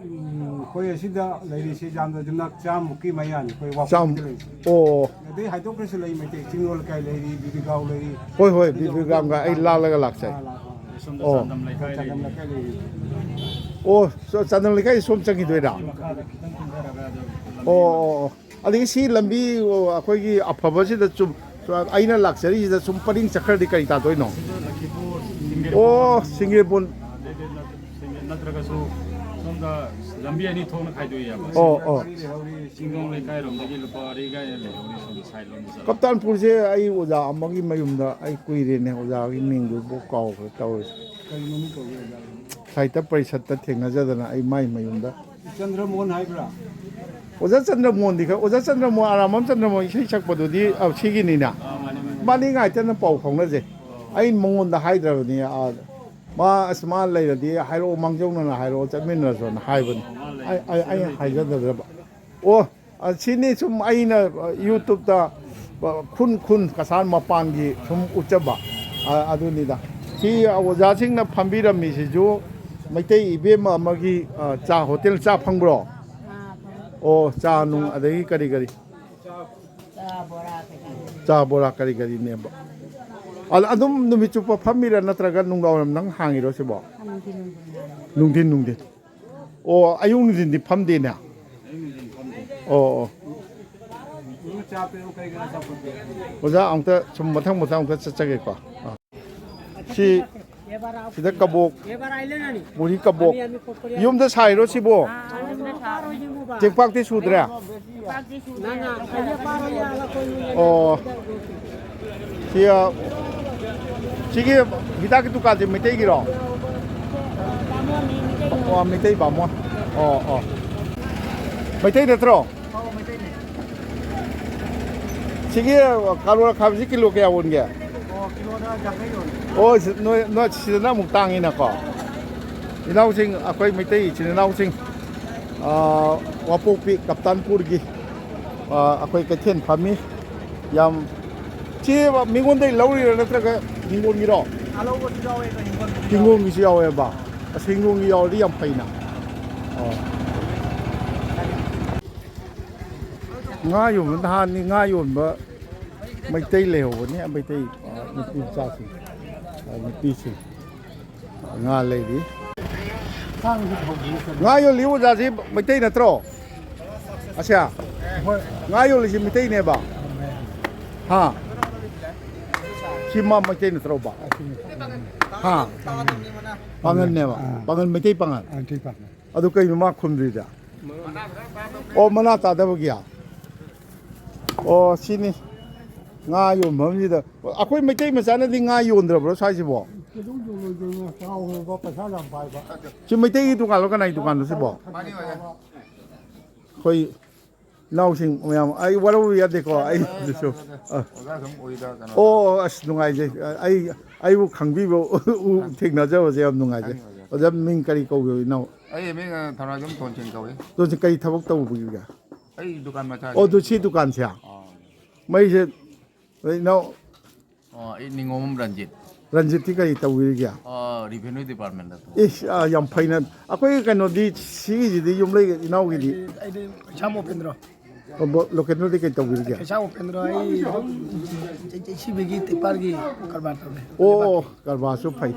ꯎꯝ, ꯑꯩꯈꯣꯏ ꯑꯁꯤꯗ ꯂꯩꯔꯤꯁꯤ ꯌꯥꯝꯅ ꯌꯨꯝꯅꯥꯛ ꯆꯥꯝꯃꯨꯛꯀꯤ ꯃꯌꯥꯅꯤ ꯑꯩꯈꯣꯏ ꯆꯥꯝ-, ꯋꯥꯄꯣꯛꯄꯤꯗ ꯂꯩꯔꯤꯁꯤ꯫ ꯑꯣ꯫ ꯑꯗꯩ ꯍꯥꯏꯗꯣꯛꯈ꯭ꯔꯁꯨ ꯂꯩ, ꯃꯩꯇꯩ ꯆꯤꯡꯂꯣꯜ ꯂꯩꯀꯥꯏ ꯂꯩꯔꯤ, ꯕꯤꯕꯤꯒꯥꯎ ꯂꯩꯔꯤ꯫ ꯍꯣꯏ, ꯍꯣꯏ, ꯑꯗꯨꯗ ꯕꯤꯕꯤꯒꯥꯎꯒ ꯑꯩ ꯂꯥꯜꯂꯒ ꯂꯥꯛꯆꯩ꯫ ꯑꯥ, ꯂꯥꯛꯄ꯫ ꯑꯣ꯫ ꯆꯥꯟꯗꯝ ꯂꯩꯀꯥꯏ ꯂꯩꯔꯤ꯫ ꯑꯣ, ꯆ-, ꯆꯥꯟꯗꯝ ꯂꯩꯀꯥꯏ ꯁꯣꯝ ꯆꯪꯈꯤꯗꯣꯏꯔꯥ? ꯁꯤ ꯃꯈꯥꯗ ꯈꯤꯇꯪ ꯀꯨꯝꯊꯔꯒ ꯑꯗꯨꯝ ꯂꯝꯕꯤ ꯑꯣ, ꯑꯃ꯫ ꯑꯣ, ꯑꯣ꯫ ꯑꯗꯒꯤ ꯁꯤ ꯂꯝꯕꯤ, ꯑꯣ, ꯑꯩꯈꯣꯏꯒꯤ ꯑꯐꯕꯁꯤꯗ ꯆꯨꯝ-, ꯑꯩꯅ ꯂꯥꯛꯆꯔꯤꯁꯤꯗ ꯁꯨꯝ ꯄꯔꯤꯡ ꯆꯠꯈ꯭ꯔꯗꯤ ꯀꯔꯤ ꯇꯥꯗꯣꯏꯅꯣ? ꯁꯤꯗ ꯂꯛꯈꯤꯄꯨꯔ, ꯑꯣ, ꯁꯤꯡꯒꯦꯕꯨꯟ꯫ ꯅꯠꯇ꯭ꯔꯒꯁꯨ ꯁꯣꯝꯗ ꯂꯝꯕꯤ ꯑꯅꯤ ꯊꯣꯛꯅ ꯈꯥꯏꯗꯣꯛꯏꯌꯦꯕ꯫ ꯑꯣ, ꯑꯣ꯫ ꯆꯤꯡꯗꯣꯡ ꯂꯩꯀꯥꯏꯔꯣꯝꯗꯒꯤ ꯂꯨꯄꯥ ꯑꯔꯤꯒꯥꯏꯅ ꯂꯩꯍꯧꯔꯤ ꯁꯣꯝ ꯁꯥꯏꯠ ꯂꯣꯝꯗ ꯆꯠꯂꯣ꯫ ꯀꯞꯇꯥꯟꯄꯨꯔꯁꯦ ꯑꯩ ꯑꯣꯖꯥ ꯑꯃꯒꯤ ꯃꯌꯨꯝꯗ ꯑꯩ ꯀꯨꯏꯔꯦꯅꯦ, ꯑꯣꯖꯥꯒꯤ ꯃꯤꯡꯗꯨꯕꯨ ꯀꯥꯎꯈ꯭ꯔꯦ ꯇꯧꯔꯤꯁꯦ꯫ ꯁꯥꯍꯤꯇ꯭ꯌ ꯄꯔꯤꯁꯠꯇ ꯊꯦꯡꯅꯖꯗꯅ ꯑꯩ ꯃꯥꯏ ꯃꯌꯨꯝꯗ꯫ ꯆꯟꯗ꯭ꯔꯃꯣꯍꯟ ꯍꯥꯏꯕ꯭ꯔꯥ? ꯑꯣꯖꯥ ꯆꯟꯗ꯭ꯔꯃꯣꯍꯟꯗꯤ ꯈꯔ, ꯑꯣꯖꯥ ꯆꯟꯗ꯭ꯔꯃꯣꯍꯟ, ꯑꯔꯥꯃꯝ ꯆꯟꯗ꯭ꯔꯃꯣꯍꯟ ꯏꯁꯩ ꯁꯛꯄꯗꯨꯗꯤ, ꯑ, ꯁꯤꯒꯤꯅꯤꯅ꯫ ꯃꯥꯅꯤ ꯉꯥꯏꯇꯅ ꯄꯥꯎ ꯐꯥꯎꯅꯖꯩ꯫ ꯑꯩ ꯃꯉꯣꯟꯗ ꯍꯥꯏꯗ꯭ꯔꯕꯅꯤ꯫ ꯑ, ꯃꯥ, ꯑꯁ, ꯃꯥ ꯂꯩꯔꯗꯤ ꯍꯥꯏꯔꯛꯑꯣ, ꯃꯥꯡꯖꯧꯅꯅ ꯍꯥꯏꯔꯛꯑꯣ, ꯆꯠꯃꯤꯟꯅꯔꯁꯣꯅ ꯍꯥꯏꯕꯅꯤ꯫ ꯑꯩ, ꯑꯩ, ꯑꯩꯅ ꯍꯥꯏꯖꯗ꯭ꯔꯕ꯫ ꯑꯣ, ꯑ, ꯁꯤꯅꯤ ꯁꯨꯝ ꯑꯩꯅ, ꯑ, YouTube-ꯇ, ꯑ, ꯈꯨꯟ ꯈꯨꯟ ꯀꯁꯥꯔ ꯃꯄꯥꯟꯒꯤ ꯁꯨꯝ ꯎꯠꯆꯕ, ꯑ, ꯑꯗꯨꯅꯤꯗ꯫ ꯁꯤ ꯑꯣꯖꯥꯁꯤꯡꯅ ꯐꯝꯕꯤꯔꯝꯃꯤꯁꯤꯁꯨ ꯃꯩꯇꯩ ꯏꯕꯦꯝꯃ ꯑꯃꯒꯤ, ꯑ, ꯆꯥ ꯍꯣꯇꯦꯜ, ꯆꯥ ꯐꯪꯕ꯭ꯔꯣ? ꯑꯣ, ꯆꯥ ꯅꯨꯡ ꯑꯗꯒꯤ ꯀꯔꯤ ꯀꯔꯤ? ꯆꯥ ꯕꯣꯔꯥ ꯀꯔꯤ ꯀꯔꯤꯅꯦꯕ? ꯑ-, ꯑꯗꯨꯝ ꯅꯨꯃꯤꯠ ꯆꯨꯞꯄ ꯐꯝꯃꯤꯔꯥ ꯅꯠꯇ꯭ꯔꯒ ꯅꯨꯡꯗꯥꯡꯋꯥꯏꯔꯝ ꯅꯪ ꯍꯥꯡꯉꯤꯔꯣ ꯁꯤꯕꯣ? ꯅꯨꯡꯊꯤꯟ, ꯅꯨꯡꯊꯤꯟ꯫ ꯑꯣ, ꯑꯌꯨꯛ ꯅꯨꯡꯊꯤꯟꯗꯤ ꯐꯝꯗꯦꯅꯦ? ꯑꯣ, ꯑꯣ꯫ ꯑꯣꯖꯥ, ꯑꯃꯨꯛꯇ ꯁꯨꯝ ꯃꯊꯪ ꯃꯊꯪ ꯑꯃꯨꯛꯇ ꯆꯠꯆꯒꯦꯀꯣ꯫ ꯑꯥ꯫ ꯁꯤ ꯁꯤꯗ ꯀꯕꯣꯛ, ꯄꯨꯔꯤ ꯀꯕꯣꯛ꯫ ꯌꯨꯝꯗ ꯁꯥꯏꯔꯣ ꯁꯤꯕꯣ? ꯆꯦꯡꯄꯥꯛꯇꯤ ꯁꯨꯗ꯭ꯔꯦ? ꯑꯣ꯫ ꯁꯤ, ꯑ, ꯁꯤꯒꯤ ꯍꯤꯗꯥꯛꯀꯤ ꯗꯨꯀꯥꯟꯁꯦ ꯃꯩꯇꯩꯒꯤꯔꯣ? ꯑꯣ, ꯃꯩꯇꯩ ꯕꯥꯃꯣꯟ꯫ ꯑꯣ, ꯑꯣ꯫ ꯃꯩꯇꯩ ꯅꯠꯇ꯭ꯔꯣ? ꯁꯤꯒꯤ ꯀꯥꯂꯣꯔ ꯈꯥꯕꯤꯁꯤ ꯀꯤꯂꯣ ꯀꯌꯥ ꯑꯣꯟꯒꯦ? ꯑꯣ, ꯁꯤ-, ꯅꯣꯏ, ꯅꯣꯏ ꯁꯤꯗꯅ ꯑꯃꯨꯛ ꯇꯥꯡꯉꯤꯅꯀꯣ꯫ ꯏꯅꯥꯎꯁꯤꯡ, ꯑꯩꯈꯣꯏ ꯃꯩꯇꯩ ꯏꯆꯤꯟ ꯏꯅꯥꯎꯁꯤꯡ, ꯑ, ꯋꯥꯄꯣꯛꯄꯤ ꯀꯞꯇꯥꯟꯄꯨꯔꯒꯤ, ꯑ, ꯑꯩꯈꯣꯏ ꯀꯩꯊꯦꯜ ꯐꯝꯃꯤ꯫ ꯌꯥꯝ ꯆꯦ, ꯃꯤꯉꯣꯟꯗꯒꯤ ꯂꯧꯔꯤꯔꯣ ꯅꯠꯇ꯭ꯔꯒ ꯍꯤꯡꯒꯣꯜꯒꯤꯔꯣ? ꯑꯂꯧꯕꯁꯨ ꯌꯥꯎꯋꯦ, ꯑꯗꯣ ꯍꯤꯡꯒꯣꯜꯒꯤꯁꯨ ꯌꯥꯎꯋꯦ꯫ ꯍꯤꯡꯒꯣꯜꯒꯤꯁꯨ ꯌꯥꯎꯋꯦꯕ꯫ ꯑꯁ, ꯍꯤꯡꯒꯣꯜꯒꯤ ꯌꯥꯎꯔꯗꯤ ꯌꯥꯝ ꯐꯩꯅ꯫ ꯑꯣ꯫ ꯉꯥ ꯌꯣꯟꯕ, ꯅꯍꯥꯟꯅꯤ ꯉꯥ ꯌꯣꯟꯕ ꯃꯩꯇꯩ ꯂꯩꯍꯧꯕꯅꯤ, ꯃꯩꯇꯩ, ꯑ, ꯅꯨꯄꯤ ꯃꯆꯥꯁꯤꯡ, ꯑ, ꯅꯨꯄꯤꯁꯤꯡ꯫ ꯉꯥ ꯂꯩꯔꯤ꯫ ꯉꯥ ꯌꯣꯜꯂꯤ ꯑꯣꯖꯥꯁꯤ ꯃꯩꯇꯩ ꯅꯠꯇ꯭ꯔꯣ? ꯑꯁꯦ? ꯉꯥ ꯌꯣꯜꯂꯤꯁꯤ ꯃꯩꯇꯩꯅꯦꯕ? ꯍꯥ? ꯁꯤ ꯃꯥ ꯃꯩꯇꯩ ꯅꯠꯇ꯭ꯔꯣꯕ? ꯍꯥ? ꯄꯥꯉꯜꯅꯦꯕ꯫ ꯑꯥ꯫ ꯄꯥꯉꯜ, ꯃꯩꯇꯩ ꯄꯥꯉꯜ꯫ ꯑꯥ, ꯃꯩꯇꯩ ꯄꯥꯉꯜ꯫ ꯑꯣ, ꯀꯩꯅꯣ ꯃꯥ ꯈꯨꯝꯗ꯭ꯔꯤꯗ? ꯑꯣ, ꯃꯅꯥ ꯆꯥꯗꯕꯒꯤ? ꯑꯣ, ꯁꯤꯅꯤ꯫ ꯉꯥ ꯌꯣꯟꯐꯝꯁꯤꯗ꯫ ꯑꯩꯈꯣꯏ ꯃꯩꯇꯩ ꯃꯆꯥꯅꯗꯤ ꯉꯥ ꯌꯣꯟꯗ꯭ꯔꯕ꯭ꯔꯣ ꯁ꯭ꯋꯥꯏꯁꯤꯕꯣ? ꯀꯩꯗꯧ ꯌꯣꯜꯂꯣꯏꯗꯣꯏꯅꯣ? ꯆꯥꯎꯈ꯭ꯔꯕ, ꯄꯩꯁꯥ ꯌꯥꯝ ꯄꯥꯏꯕ꯫ ꯁꯤ ꯃꯩꯇꯩꯒꯤ ꯗꯨꯀꯥꯟꯂꯣ, ꯀꯅꯥꯒꯤ ꯗꯨꯀꯥꯟꯅꯣ ꯁꯤꯕꯣ? ꯑꯩꯈꯣꯏ ꯏꯅꯥꯎꯁꯤꯡ ꯃꯌꯥꯝ, ꯑꯩ ꯋꯥꯔꯧꯕ ꯌꯥꯗꯦꯀꯣ, ꯑꯩ ꯑꯗꯨꯁꯨ꯫ ꯑ꯫ ꯑꯣꯖꯥ ꯁꯨꯝ ꯑꯣꯏꯗ ꯀꯩꯅꯣ꯫ ꯑꯣ, ꯑꯁ, ꯅꯨꯡꯉꯥꯏꯖꯩ꯫ ꯑꯩ, ꯑꯩꯕꯨ ꯈꯪꯕꯤꯕ, ꯎ, ꯊꯦꯡꯅꯖꯕꯁꯦ ꯌꯥꯝ ꯅꯨꯡꯉꯥꯏꯖꯩ꯫ ꯈꯪꯉꯤ, ꯑꯣꯖꯥ꯫ ꯑꯣꯖꯥ, ꯃꯤꯡ ꯀꯔꯤ ꯀꯧꯒꯦ, ꯏꯅꯥꯎ? ꯑꯩ ꯃꯤꯡ, ꯑ, ꯊꯧꯅꯥꯖꯝ ꯇꯣꯟꯁꯤꯡ ꯀꯧꯏ꯫ ꯇꯣꯟꯁꯤꯡ ꯀꯔꯤ ꯊꯕꯛ ꯇꯧꯕꯤꯒꯦ? ꯑꯩ ꯗꯨꯀꯥꯟ ꯃꯆꯥ ꯑꯣ, ꯑꯗꯨ ꯁꯤ ꯗꯨꯀꯥꯟꯁꯦ? ꯑꯥ꯫ ꯃꯩꯁꯦ, ꯏꯅꯥꯎ꯫ ꯑꯣ, ꯑꯩ ꯅꯤꯉꯣꯝꯕꯝ ꯔꯟꯖꯤꯠ꯫ ꯔꯟꯖꯤꯠꯇꯤ ꯀꯔꯤ ꯇꯧꯕꯤꯔꯤꯒꯦ? ꯑꯣ, revenue department ꯇ ꯊꯕꯛ꯫ ꯏꯁ, ꯑꯥ, ꯌꯥꯝ ꯐꯩꯅ꯫ ꯑꯩꯈꯣꯏ ꯀꯩꯅꯣꯗꯤ, ꯁꯤꯒꯤꯁꯤꯗꯤ ꯌꯨꯝꯂꯩ ꯏꯅꯥꯎꯒꯤꯗꯤ? ꯑꯩꯗꯤ, ꯑꯩꯗꯤ ꯀꯩꯁꯥꯝ ꯑꯣꯄꯦꯟꯗ꯭ꯔꯣ꯫ ꯑꯣ, ꯕꯣ-, ꯂꯣꯀꯦꯜꯗꯗꯤ ꯀꯩ ꯇꯧꯕꯤꯔꯤꯒꯦ? ꯀꯩꯁꯥꯝ ꯑꯣꯄꯦꯟꯗ꯭ꯔꯣ, ꯑꯩ ꯑꯗꯨꯝ ꯖꯦ-, ꯖꯦ ꯁꯤ ꯕꯤꯒꯤ ꯇꯤꯄꯔꯒꯤ ꯀꯔꯕꯥꯔ ꯇꯧꯔꯦ꯫ ꯑꯣ, ꯀꯔꯕꯥꯔꯁꯨ ꯐꯩ꯫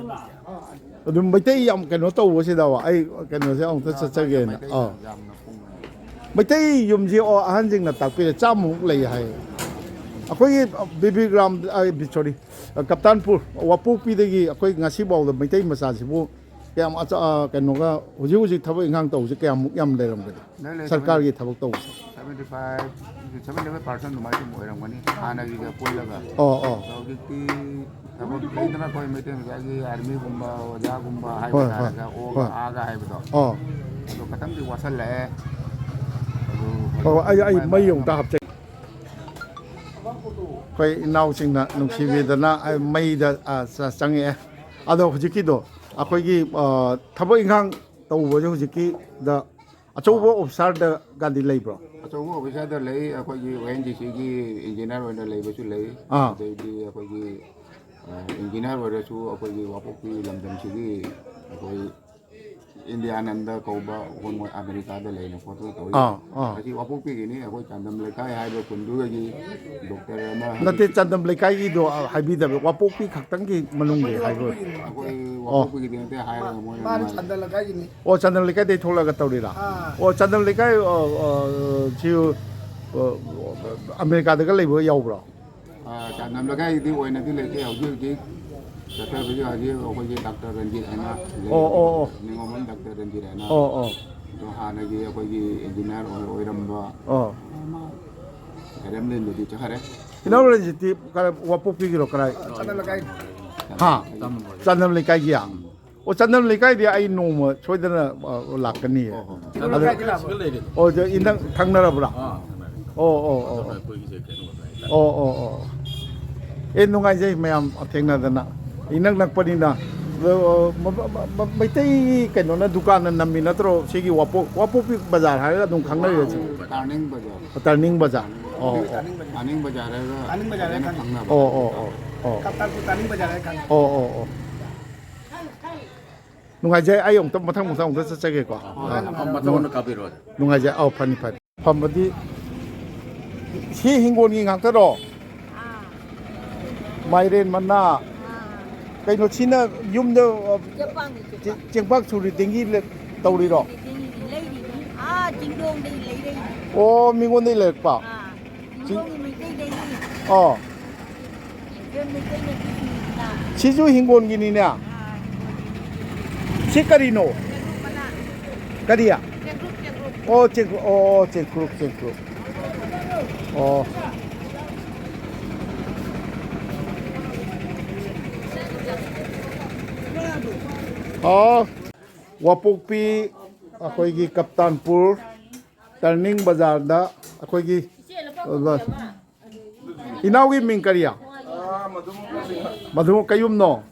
ꯑꯗꯨꯝ ꯃꯩꯇꯩ ꯌꯥꯝ ꯀꯩꯅꯣ ꯇꯧꯕꯁꯤꯗ ꯑꯩ ꯀꯩꯅꯣꯁꯦ ꯑꯃꯨꯛꯇ ꯆꯠꯆꯒꯦꯅ꯫ ꯃꯩꯇꯩ ꯑꯥ꯫ ꯌꯥꯝꯅ ꯀꯨꯝꯃꯦ꯫ ꯃꯩꯇꯩ ꯌꯨꯝꯁꯤ, ꯑꯣ, ꯑꯍꯟꯁꯤꯡꯅ ꯇꯥꯛꯄꯤꯔꯦ, ꯆꯥꯝꯃꯃꯨꯛ ꯂꯩ ꯍꯥꯏ꯫ ꯑꯩꯈꯣꯏꯒꯤ ꯕꯤꯕꯤꯒ꯭ꯔꯥꯝ, ꯑ, ꯕꯤ-, sorry, ꯑ, ꯀꯞꯇꯥꯟꯄꯨꯔ, ꯋꯥꯄꯣꯛꯄꯤꯗꯒꯤ ꯑꯩꯈꯣꯏ ꯉꯁꯤ ꯐꯥꯎꯗ ꯃꯩꯇꯩ ꯃꯆꯥꯁꯤꯕꯨ ꯀꯌꯥꯝ ꯑꯆ-, ꯑ, ꯀꯩꯅꯣꯒ ꯍꯧꯖꯤꯛ ꯍꯧꯖꯤꯛ ꯊꯕꯛ ꯏꯪꯈꯥꯡ ꯇꯧꯕꯁꯦ ꯀꯌꯥꯃꯨꯛ ꯌꯥꯝ ꯂꯩꯔꯝꯒꯅꯤ? ꯂꯩ, ꯂꯩ, ꯁꯔꯀꯥꯔꯒꯤ ꯊꯕꯛ ꯇꯧꯕꯁꯦ? Seventy five, seventy five percent ꯑꯗꯨꯃꯥꯏꯅ ꯑꯗꯨꯝ ꯑꯣꯏꯔꯝꯒꯅꯤ, ꯍꯥꯟꯅꯒꯤꯒ ꯄꯨꯜꯂꯒ꯫ ꯑꯣ, ꯑꯣ꯫ ꯑꯗꯣ ꯍꯧꯖꯤꯛꯇꯤ ꯊꯕꯛ ꯂꯩꯗꯅ, ꯑꯩꯈꯣꯏ ꯃꯩꯇꯩ ꯃꯆꯥꯒꯤ ꯑꯥꯔꯃꯤꯒꯨꯝꯕ, ꯑꯣꯖꯥꯒꯨꯝꯕ ꯍꯥꯏꯕ ꯍꯣꯏ, ꯍꯣꯏ, ꯇꯥꯔꯒ, ꯑꯣꯒ ꯍꯣꯏ꯫ ꯑꯥꯒ ꯍꯥꯏꯕꯗꯣ꯫ ꯑꯣ꯫ ꯑꯗꯣ ꯈꯇꯪꯗꯤ ꯋꯥꯠꯁꯜꯂꯛꯑꯦ꯫ ꯑꯗꯨ ꯍꯣꯏ, ꯍꯣꯏ, ꯑꯩ, ꯑꯩ ꯃꯩ ꯑꯃꯨꯛꯇ ꯍꯥꯞꯆꯒꯦ꯫ ꯑꯩꯈꯣꯏ ꯏꯅꯥꯎꯁꯤꯡꯅ ꯅꯨꯡꯁꯤꯕꯤꯗꯅ ꯑꯩ ꯃꯩꯗ, ꯑ, ꯆ-, ꯆꯪꯉꯛꯑꯦ꯫ ꯑꯗꯣ ꯍꯧꯖꯤꯛꯀꯤꯗꯣ ꯑꯩꯈꯣꯏꯒꯤ, ꯑ, ꯊꯕꯛ ꯏꯪꯈꯥꯡ ꯇꯧꯕꯁꯦ ꯍꯧꯖꯤꯛꯀꯤꯗ ꯑꯆꯧꯕ ꯑꯣꯐꯤꯁꯥꯔꯗꯒꯗꯤ ꯂꯩꯕ꯭ꯔꯣ? ꯑꯆꯧꯕ ꯑꯣꯐꯤꯁꯥꯔꯗ ꯂꯩ, ꯑꯩꯈꯣꯏꯒꯤ ꯑꯣ ꯑꯦꯟ ꯖꯤ ꯁꯤꯒꯤ ꯏꯟꯖꯤꯅꯤꯌꯥꯔ ꯑꯣꯏꯅ ꯂꯩꯕꯁꯨ ꯂꯩ, ꯑꯥ꯫ ꯑꯗꯩꯗꯤ ꯑꯩꯈꯣꯏꯒꯤ, ꯑ, ꯏꯟꯖꯤꯅꯤꯌꯥꯔ ꯑꯣꯏꯔꯁꯨ ꯑꯩꯈꯣꯏꯒꯤ ꯋꯥꯄꯣꯛꯄꯤ ꯂꯝꯗꯝꯁꯤꯒꯤ ꯑꯩꯈꯣꯏ ꯏꯟꯗꯤꯌꯥꯅꯟꯗ ꯀꯧꯕ ꯑꯩꯈꯣꯏ ꯃꯣꯏ ꯑꯃꯦꯔꯤꯀꯥꯗ ꯂꯩꯅ ꯈꯣꯠꯇꯅ ꯇꯧꯔꯤ꯫ ꯑꯥ, ꯑꯥ꯫ ꯑꯁꯤ ꯋꯥꯄꯣꯛꯄꯤꯒꯤꯅꯤ, ꯑꯩꯈꯣꯏ ꯆꯥꯟꯗꯝ ꯂꯩꯀꯥꯏ ꯍꯥꯏꯕ ꯈꯨꯟꯗꯨꯗꯒꯤ ꯗꯣꯛꯇꯔ ꯑꯃ ꯍꯟꯗꯛ ꯅꯠꯇꯦ, ꯆꯥꯟꯗꯝ ꯂꯩꯀꯥꯏꯒꯤꯗꯣ, ꯑ, ꯍꯥꯏꯕꯤꯗꯕ, ꯋꯥꯄꯣꯛꯄꯤ ꯈꯛꯇꯪꯒꯤ ꯃꯅꯨꯡꯒꯤ ꯍꯥꯏꯕ ꯑꯣꯏ-, ꯑꯩꯈꯣꯏ ꯑꯣ꯫ ꯋꯥꯄꯣꯛꯄꯤꯒꯤꯗꯤ ꯅꯠꯇꯦ ꯍꯥꯏꯔꯒ ꯃꯣꯏꯅ ꯃꯥꯅ ꯅꯨꯡꯉꯥꯏ-, ꯆꯥꯟꯗꯝ ꯂꯩꯀꯥꯏꯒꯤꯅꯤ꯫ ꯑꯣ, ꯆꯥꯟꯗꯝ ꯂꯩꯀꯥꯏꯗꯒꯤ ꯊꯣꯛꯂꯛꯑꯒ ꯇꯧꯔꯤꯔꯥ? ꯑꯥ꯫ ꯑꯣ, ꯆꯥꯟꯗꯝ ꯂꯩꯀꯥꯏ, ꯑ, ꯑ, ꯁꯤ, ꯑ, ꯑꯃꯦꯔꯤꯀꯥꯗꯒ ꯂꯩꯕ ꯌꯥꯎꯕ꯭ꯔꯣ? ꯑ, ꯆꯥꯟꯗꯝ ꯂꯩꯀꯥꯏꯒꯤꯗꯤ ꯑꯣꯏꯅꯗꯤ ꯂꯩꯇꯦ꯫ ꯍꯧꯖꯤꯛ ꯍꯧꯖꯤꯛ ꯆꯠꯊꯕꯁꯤ ꯍꯧꯖꯤꯛ ꯑꯩꯈꯣꯏꯒꯤ ꯗꯥꯛꯇꯔ ꯔꯟꯖꯤꯠ ꯍꯥꯏꯅ ꯂꯩ꯫ ꯑꯣ, ꯑꯣ, ꯑꯣ꯫ ꯅꯤꯉꯣꯝꯕꯝ ꯗꯥꯛꯇꯔ ꯔꯟꯖꯤꯠ ꯍꯥꯏꯅ꯫ ꯑꯣ, ꯑꯣ꯫ ꯑꯗꯣ ꯍꯥꯟꯅꯒꯤ ꯑꯩꯈꯣꯏꯒꯤ ꯏꯟꯖꯤꯅꯤꯌꯥꯔ ꯑꯣꯏ-, ꯑꯣꯏꯔꯝꯕ ꯑꯣ꯫ ꯀꯔꯦꯝꯂꯤꯟꯗꯗꯤ ꯆꯠꯈꯔꯦ꯫ ꯏꯅꯥꯎ ꯔꯟꯖꯤꯠꯇꯤ ꯀꯔꯥꯏ, ꯋꯥꯄꯣꯛꯄꯤꯒꯤꯔꯣ ꯀꯔꯥꯏ? ꯍꯥ? ꯆꯥꯟꯗꯝ ꯂꯩꯀꯥꯏꯒꯤ꯫ ꯑꯣ, ꯆꯥꯟꯗꯝ ꯂꯩꯀꯥꯏꯗꯤ ꯑꯩ ꯅꯣꯡꯃ ꯁꯣꯏꯗꯅ, ꯑ, ꯂꯥꯛꯀꯅꯤꯌꯦ꯫ ꯑꯣ, ꯍꯣ, ꯍꯣ꯫ ꯑꯗ, ꯆꯥꯟꯗꯝ ꯂꯩꯀꯥꯏꯗ ꯂꯥꯛꯑꯣ꯫ ꯑꯣ, ꯑꯗ ꯏꯅꯛ ꯊꯪꯅꯔꯕ꯭ꯔꯥ? ꯑꯥ, ꯊꯪꯅꯔꯦ꯫ ꯑꯣ, ꯑꯣ, ꯑꯣ, ꯑꯣ꯫ ꯑꯩꯈꯣꯏꯒꯤꯁꯦ ꯀꯩꯅꯣ ꯑꯣꯏꯕ ꯍꯥꯏꯇꯥꯔꯦ꯫ ꯑꯣ, ꯑꯣ, ꯑꯣ꯫ ꯑꯦ, ꯅꯨꯡꯉꯥꯏꯖꯩ ꯃꯌꯥꯝ ꯊꯦꯡꯅꯗꯅ꯫ ꯏꯅꯛ ꯅꯛꯄꯅꯤꯅ꯫ ꯑꯗꯣ, ꯃ-, ꯃ-, ꯃ-, ꯃꯩꯇꯩ ꯀꯩꯅꯣꯅ ꯗꯨꯀꯥꯟꯅ ꯅꯝꯃꯤ ꯅꯠꯇ꯭ꯔꯣ? ꯁꯤꯒꯤ ꯋꯥꯄꯣꯛ-, ꯋꯥꯄꯣꯛꯄꯤ ꯕꯖꯥꯔ ꯍꯥꯏꯔꯒ ꯑꯗꯨꯝ ꯈꯪꯅꯔꯤꯔ ꯁꯤ? ꯇꯥꯔꯅꯤꯡ ꯕꯖꯥꯔ꯫ ꯇꯥꯔꯅꯤꯡ ꯕꯖꯥꯔ꯫ ꯑꯣ, ꯑꯣ꯫ ꯇꯥꯔꯅꯤꯡ ꯕꯖꯥꯔ ꯍꯥꯏꯔꯒ ꯇꯥꯔꯅꯤꯡ ꯕꯖꯥꯔ ꯍꯥꯏꯔꯒ ꯐꯖꯅ ꯈꯪꯅꯩ꯫ ꯈꯪꯅꯕ꯫ ꯑꯣ, ꯑꯣ, ꯑꯣ, ꯑꯣ꯫ ꯀꯞꯇꯥꯟꯄꯨꯔ ꯇꯥꯔꯅꯤꯡ ꯕꯖꯥꯔ ꯍꯥꯏꯔꯒ ꯈꯪꯅꯩ꯫ ꯑꯣ, ꯑꯣ, ꯑꯣ꯫ ꯅꯨꯡꯉꯥꯏꯖꯩ꯫ ꯑꯩ ꯑꯃꯨꯛꯇ ꯃꯊꯪ ꯃꯊꯪ ꯑꯃꯨꯛꯇ ꯆꯠꯆꯒꯦꯀꯣ꯫ ꯑꯥ, ꯃꯊꯪ ꯑꯣꯏꯅ ꯀꯥꯞꯄꯤꯔꯣ꯫ ꯅꯨꯡꯉꯥꯏꯖꯩ꯫ ꯑꯧ, ꯐꯅꯤ, ꯐꯅꯤ꯫ ꯐꯝꯕꯗꯤ ꯁꯤ ꯍꯤꯡꯒꯣꯜꯒꯤ ꯉꯥꯛꯇꯔꯣ? ꯑꯥ꯫ ꯃꯥꯏꯔꯦꯟ ꯃꯅꯥ꯫ ꯑꯥ꯫ ꯀꯩꯅꯣ ꯁꯤꯅ ꯌꯨꯝꯗ, ꯑ, ꯆꯦꯡꯄꯥꯛꯅꯤ, ꯆꯦ-, ꯆꯦꯡꯄꯥꯛ꯫ ꯆꯦꯡꯄꯥꯛ ꯁꯨꯔꯤ ꯇꯦꯡꯒꯤ ꯂꯦ-, ꯇꯧꯔꯤꯔꯣ? ꯂꯩꯔꯤꯅꯤ, ꯂꯩꯔꯤꯅꯤ꯫ ꯑꯥ, ꯆꯤꯡꯗꯣꯡꯗꯒꯤ ꯂꯩꯔꯛꯏꯅꯤ꯫ ꯑꯣ, ꯃꯤꯉꯣꯟꯗꯒꯤ ꯂꯩꯔꯛꯄ? ꯑꯥ, ꯆꯤꯡ- ꯆꯤꯡꯗꯣꯡꯒꯤ ꯃꯩꯇꯩꯗꯒꯤ꯫ ꯑꯣ꯫ ꯁꯤꯁꯨ ꯍꯤꯡꯒꯣꯜꯒꯤꯅꯤꯅꯦ꯫ ꯁꯤ ꯀꯔꯤꯅꯣ? ꯀꯔꯤ? ꯑꯣ, ꯆꯦꯡꯀ꯭ꯔꯨꯞ, ꯑꯣ, ꯆꯦꯡꯀ꯭ꯔꯨꯞ, ꯆꯦꯡꯀ꯭ꯔꯨꯞ꯫ ꯑꯣ꯫ ꯑꯣ, ꯋꯥꯄꯣꯛꯄꯤ, ꯑꯩꯈꯣꯏꯒꯤ ꯀꯞꯇꯥꯟꯄꯨꯔ ꯇꯔꯅꯤꯡ ꯕꯖꯥꯔꯗ ꯑꯩꯈꯣꯏꯒꯤ, ꯏꯅꯥꯎꯒꯤ ꯃꯤꯡ ꯀꯔꯤ? ꯃꯗꯨ ꯀꯩꯌꯨꯝꯅꯣ?